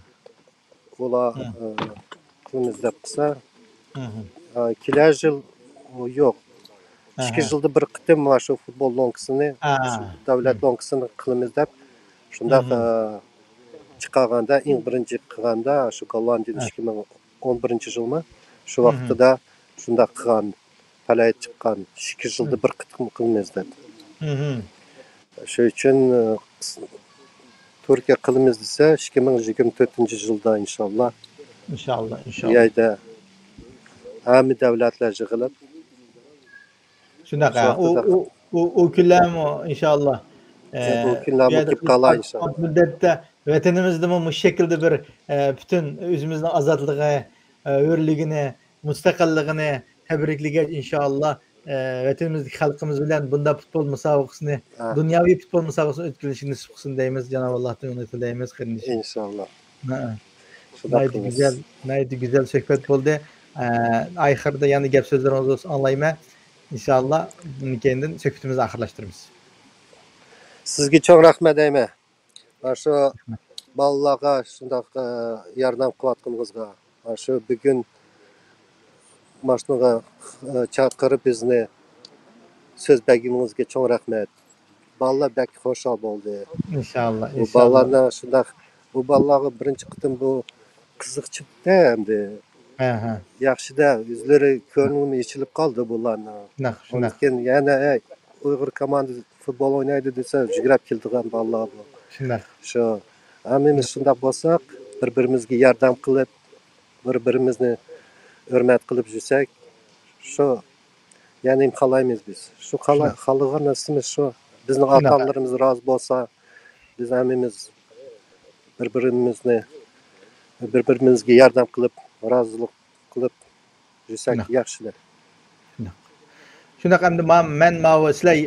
ئۇلار، مھم. ئە، كۈن ئىزدەپ قىلسا، مھم. ئە، كېلەر يىل، ئۇ يوق. ئىككى ئەھە. يىلدا بىر قېتىم مانا شۇ فۇتبول لوڭكىسىنى، ئا. شۇ دۆلەت مم. لوڭكىسىنى قىلىمىز دەپ، شۇنداق، مم. ئە، چىقارغاندا، ئەڭ بىرىنچى قىلغاندا، شۇ گوللاندىيەدە ئە. ئىككى مىڭ ئون بىرىنچى يىلمۇ، شۇ مم. ۋاقتىدا شۇنداق قىلغان، پەلەي چىققان، ئىككى يىلدا مم. بىر قېتىم قىلىمىز دەپ. مم. شۇ ئۈچۈن، ئە، تۈركىيە قىلىمىز دېسە، ئىككى مىڭ يىگىرمە تۆتىنچى يىلدا، ئىنشاللا. ئىنشاللا، بۇ ئىنشاللا. يەردە ھەممە دۆلەتلەر يىغىلىپ، شۇنداق، شۇ ھە. ئۇ، ۋاقتىدا ئۇ، ئۇ، ئۇ كۈنلەرمۇ ئىنشاللا، ئە، ئۇ كۈنلەرمۇ بۇ يەردە كېلىپ قالار، ئۇزاق ئىنشاللا. مۇددەتتە ۋەتىنىمىزدىمۇ مۇشۇ شەكىلدە بىر، ئە، پۈتۈن ئۆزىمىزنىڭ ئازادلىقى، ئە، ھۆرلۈكىنى، مۇستەقىللىقىنى تەبرىكلىگەچ، ئىنشاللا، ئە، ۋەتىنىمىزدىكى خەلقىمىز بىلەن بۇنداق پۇتبول مۇسابىقىسىنى، ھە. دۇنياۋى پۇتبول مۇسابىقىسىنى ئۆتكۈزۈشىنى نېسىپ قىلسۇن دەيمىز، جانابى ئاللاھتىن ئۈمىد تىلەيمىز، قېرىندىشىم. ئىنشاللا. ھە. شۇنداق ناھايىتى قىلىمىز. گۈزەل، ناھايىتى گۈزەل سۆھبەت بولدى. ئە، ئاخىرىدا يەنە گەپ سۆزلىرىڭىز بولسا ئاڭلايمەن. ئىنشاللا، بۇندىن كېيىندىن سۆھبىتىمىزنى ئاخىرلاشتۇرىمىز. سىزگە چوڭ رەھمەت دەيمەن. مانا شۇ بالىلارغا شۇنداق، ئە، ياردەم قىلىۋاتقىنىڭىزغا، مانا شۇ بۈگۈن ماشىنىغا، ئە، چاقىرىپ بىزنى سۆز بەرگىنىڭىزگە چوڭ رەھمەت. بالىلار بەك خۇشال بولدى. ئىنشاللا، بۇ ئىنشاللا. بالىلارنى شۇنداق، بۇ بالىلارغا بىرىنچى قېتىم بۇ قىزىق چىقتى ئەمدى. ھە، ھە. ياخشىدا ئۆزلىرى كۆڭلىمۇ ئېچىلىپ قالدى بۇلارنىڭ. شۇنداق، شۇنداق. ئۇنىڭ كېيىن يەنە، ئەي، ئۇيغۇر كوماندىسى فۇتبول ئوينايدۇ دېسە، يۈگرەپ كېلىدىغان بالىلار بۇ. شۇنداق. شۇ. ھەممىمىز شۇنداق. شۇنداق بولساق، بىر-بىرىمىزگە ياردەم قىلىپ، بىر-بىرىمىزنى ھۆرمەت قىلىپ يۈرسەك، شۇ، يەنى نېمە خالايمىز بىز؟ شۇ خالا-، شۇنداق. خالىغان نەرسىمىز شۇ. بىزنىڭ شۇنداق. ئاتا-ئانىلىرىمىز رازى بولسا، بىز ھەممىمىز بىر-بىرىمىزنى، بىر-بىرىمىزگە ياردەم قىلىپ، رازىلىق قىلىپ يۈرسەك شۇنداق. ياخشىدۇر. شۇنداق. شۇنداق، ئەمدى ما-، مەن ماۋۇ سىلەر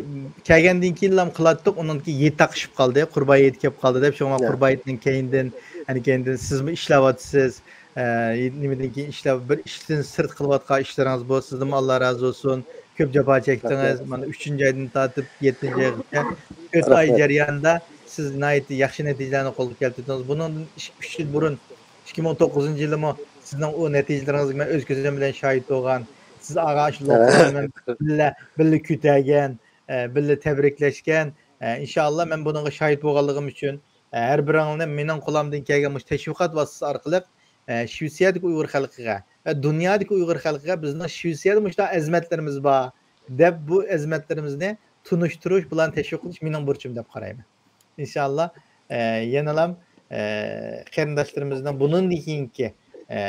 كەلگەندىن كېيىنلا قىلاتتۇق، ئۇنىڭدىن كېيىن ھېيت تاقىشىپ قالدى، قۇربان ھېيت كېلىپ قالدى دەپ، شۇڭا ياق. قۇربان ھېيتنىڭ كەينىدىن، يەنە كەينىدىن سىزمۇ ئىشلەۋاتىسىز، ئە، نېمىدىن كېيىن ئىشلەپ، بىر ئىشتىن سىرت قىلىۋاتقان ئىشلىرىڭىز بولسا، سىزدىنمۇ ئاللا رازى بولسۇن. كۆپ جاپا چەكتىڭىز. ياق، ياق. مانا ئۈچىنچى ئايدىن تارتىپ يەتتىنچى ئايغىچە تۆت ئاي رەھمەت. جەريانىدا سىز ناھايىتى ياخشى نەتىجىلەرنى قولغا كەلتۈردىڭىز. بۇنىڭدىن ئىش-، ئۈچ يىل بۇرۇن، ئىككى مىڭ توققۇزىنچى يىلىمۇ سىزنىڭ ئۇ نەتىجىلىرىڭىزگە مەن ئۆز كۆزۈم بىلەن شاھىت بولغان. سىز ئاغا شۇ لوقماننى بىللە، بىللە كۈتەگەن، ئە، بىللە تەبرىكلەشكەن. ئە، ئىنشاللا مەن بۇنىڭغا شاھىت بولغانلىقىم ئۈچۈن، ئە، ھەر بىرىڭلارنى مېنىڭ قولۇمدىن كەلگەن مۇشۇ تەشۋىقات ۋاسىتىسى ئارقىلىق، ئە، شىۋېتسىيەدىكى ئۇيغۇر خەلقىگە ۋە دۇنيادىكى ئۇيغۇر خەلقىگە بىزنىڭ شىۋېتسىيەدە مۇشۇنداق ئەزىمەتلىرىمىز بار دەپ، بۇ ئەزىمەتلىرىمىزنى تونۇشتۇرۇش، بۇلارنى تەشۋىق قىلىش مېنىڭ بۇرچۇم دەپ قارايمەن. ئىنشاللا، ئە، يەنىلا، ئە، قېرىنداشلىرىمىزنىڭ بۇنىڭدىن كېيىنكى، ئە،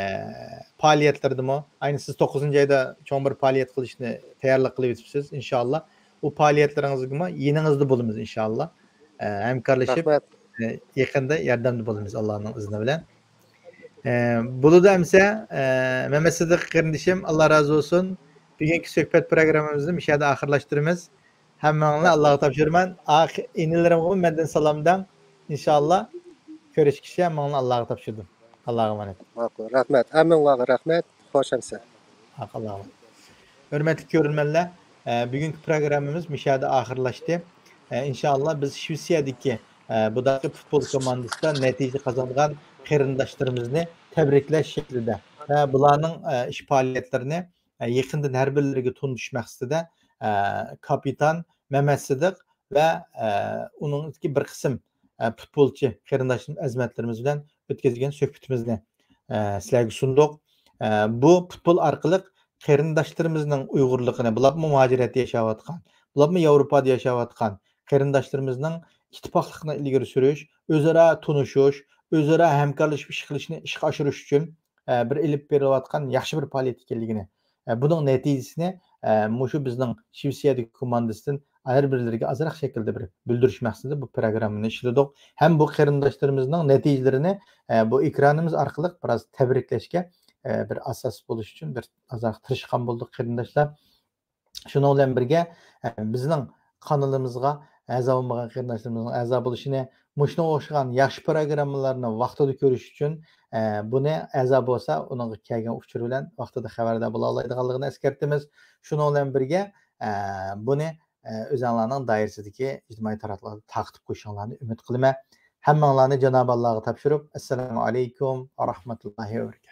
پائالىيەتلىرىدىمۇ، ئاينى سىز توققۇزىنچى ئايدا چوڭ بىر پائالىيەت قىلىشنى تەييارلىق قىلىۋېتىپسىز. ئىنشاللا، ئۇ پائالىيەتلىرىڭىزگىمۇ يېنىڭىزدا بولىمىز، ئىنشاللا. ئە، ھەمكارلىشىپ، رەھمەت. ئە، يېقىندا ياردەمدە بولىمىز، ئاللانىڭ ئىزنى بىلەن. ئە، بولىدۇ ئەمسە، ئە، مەمەت سىدىق قېرىندىشىم، ئاللا رازى بولسۇن. بۈگۈنكى سۆھبەت پروگراممىمىزنى مۇشۇ يەردە ئاخىرلاشتۇرىمىز. ھەممىڭلارنى ئاللاغا تاپشۇرىمەن. ئاخ-، ئىنىلىرىمغىمۇ مەندىن سالام دەڭ. ئىنشاللا كۆرۈشكىچە ھەممىڭلارنى ئاللاغا تاپشۇردۇم. ئاللاغا ئامانەت. ماقۇل. رەھمەت. ھەممىڭلارغا رەھمەت. خوش ئەمسە. ھەق ئاللاغا ئامانەت. ھۆرمەتلىك كۆرۈرمەنلەر، ئە، بۈگۈنكى پروگراممىمىز مۇشۇ يەردە ئاخىرلاشتى. ئە، ئىنشاللا بىز شىۋېتسىيەدىكى، ئە، بۇداقى پۇتبول كوماندىسىدا نەتىجە قازانغان قېرىنداشلىرىمىزنى تەبرىكلەش شەكلىدە ۋە بۇلارنىڭ، ئە، ئىش پائالىيەتلىرىنى ئە، يېقىندىن ھەر بىرلىرىگە تونۇتۇش مەقسىتىدە، ئە، كاپىتان مەمەت سىدىق ۋە، ئە، ئۇنىڭدىكى بىر قىسىم، ئە، پۇتبولچى قېرىنداشلىرىمىز، ئەزىمەتلىرىمىز بىلەن ئۆتكۈزگەن سۆھبىتىمىزنى، ئە، سىلەرگە سۇندۇق. ئە، بۇ پۇتبول ئارقىلىق قېرىنداشلىرىمىزنىڭ ئۇيغۇرلۇقىنى، بۇلارمۇ مۇھاجىرەتتە ياشاۋاتقان، بۇلارمۇ ياۋروپادا ياشاۋاتقان قېرىنداشلىرىمىزنىڭ ئىتتىپاقلىقىنى ئىلگىرى سۈرۈش، ئۆزئارا تونۇشۇش، ئۆزئارا ھەمكارلىشىپ ئىش قىلىشنى ئىشقا ئاشۇرۇش ئۈچۈن ئە، بىر ئېلىپ بېرىلىۋاتقان ياخشى بىر پائالىيەت ئىكەنلىكىنى، ئە، بۇنىڭ نەتىجىسىنى، ئە، مۇشۇ بىزنىڭ شىۋېتسىيەدىكى كوماندىسىدىن ھەر بىرلىرىگە ئازراق شەكىلدە بىر بىلدۈرۈش مەقسىتىدە بۇ پروگراممىنى ئىشلىدۇق. ھەم بۇ قېرىنداشلىرىمىزنىڭ نەتىجىلىرىنى، ئە، بۇ ئېكرانىمىز ئارقىلىق بىراز تەبرىكلەشكە، ئە، بىر ئاساس بولۇش ئۈچۈن بىر ئازراق تىرىشقان بولدۇق، قېرىنداشلار. شۇنىڭ بىلەن بىرگە، ئە، بىزنىڭ قانىلىمىزغا ئەزا بولمىغان قېرىنداشلىرىمىزنىڭ ئەزا بولۇشىنى، مۇشۇنىڭغا ئوخشىغان ياخشى پروگراممىلارنى ۋاقتىدا كۆرۈش ئۈچۈن، ئە، بۇنى ئەزا بولسا، ئۇنىڭغا كەلگەن ئۇچۇر بىلەن ۋاقتىدا خەۋەردار بولالايدىغانلىقىنى ئەسكەرتىمىز. شۇنىڭ بىلەن بىرگە، ئە، بۇنى، ئە، ئۆزۈڭلارنىڭ دائىرىسىدىكى ئىجتىمائىي تاراتقۇلاردا تارقىتىپ قويۇشۇڭلارنى ئۈمىد قىلىمەن. ھەممىڭلارنى جانابى ئاللاغا تاپشۇرۇپ، ئەسسالامۇ ئەلەيكۇم ۋە رەھمەتۇللاھى ۋە بەرىكاتۇھ.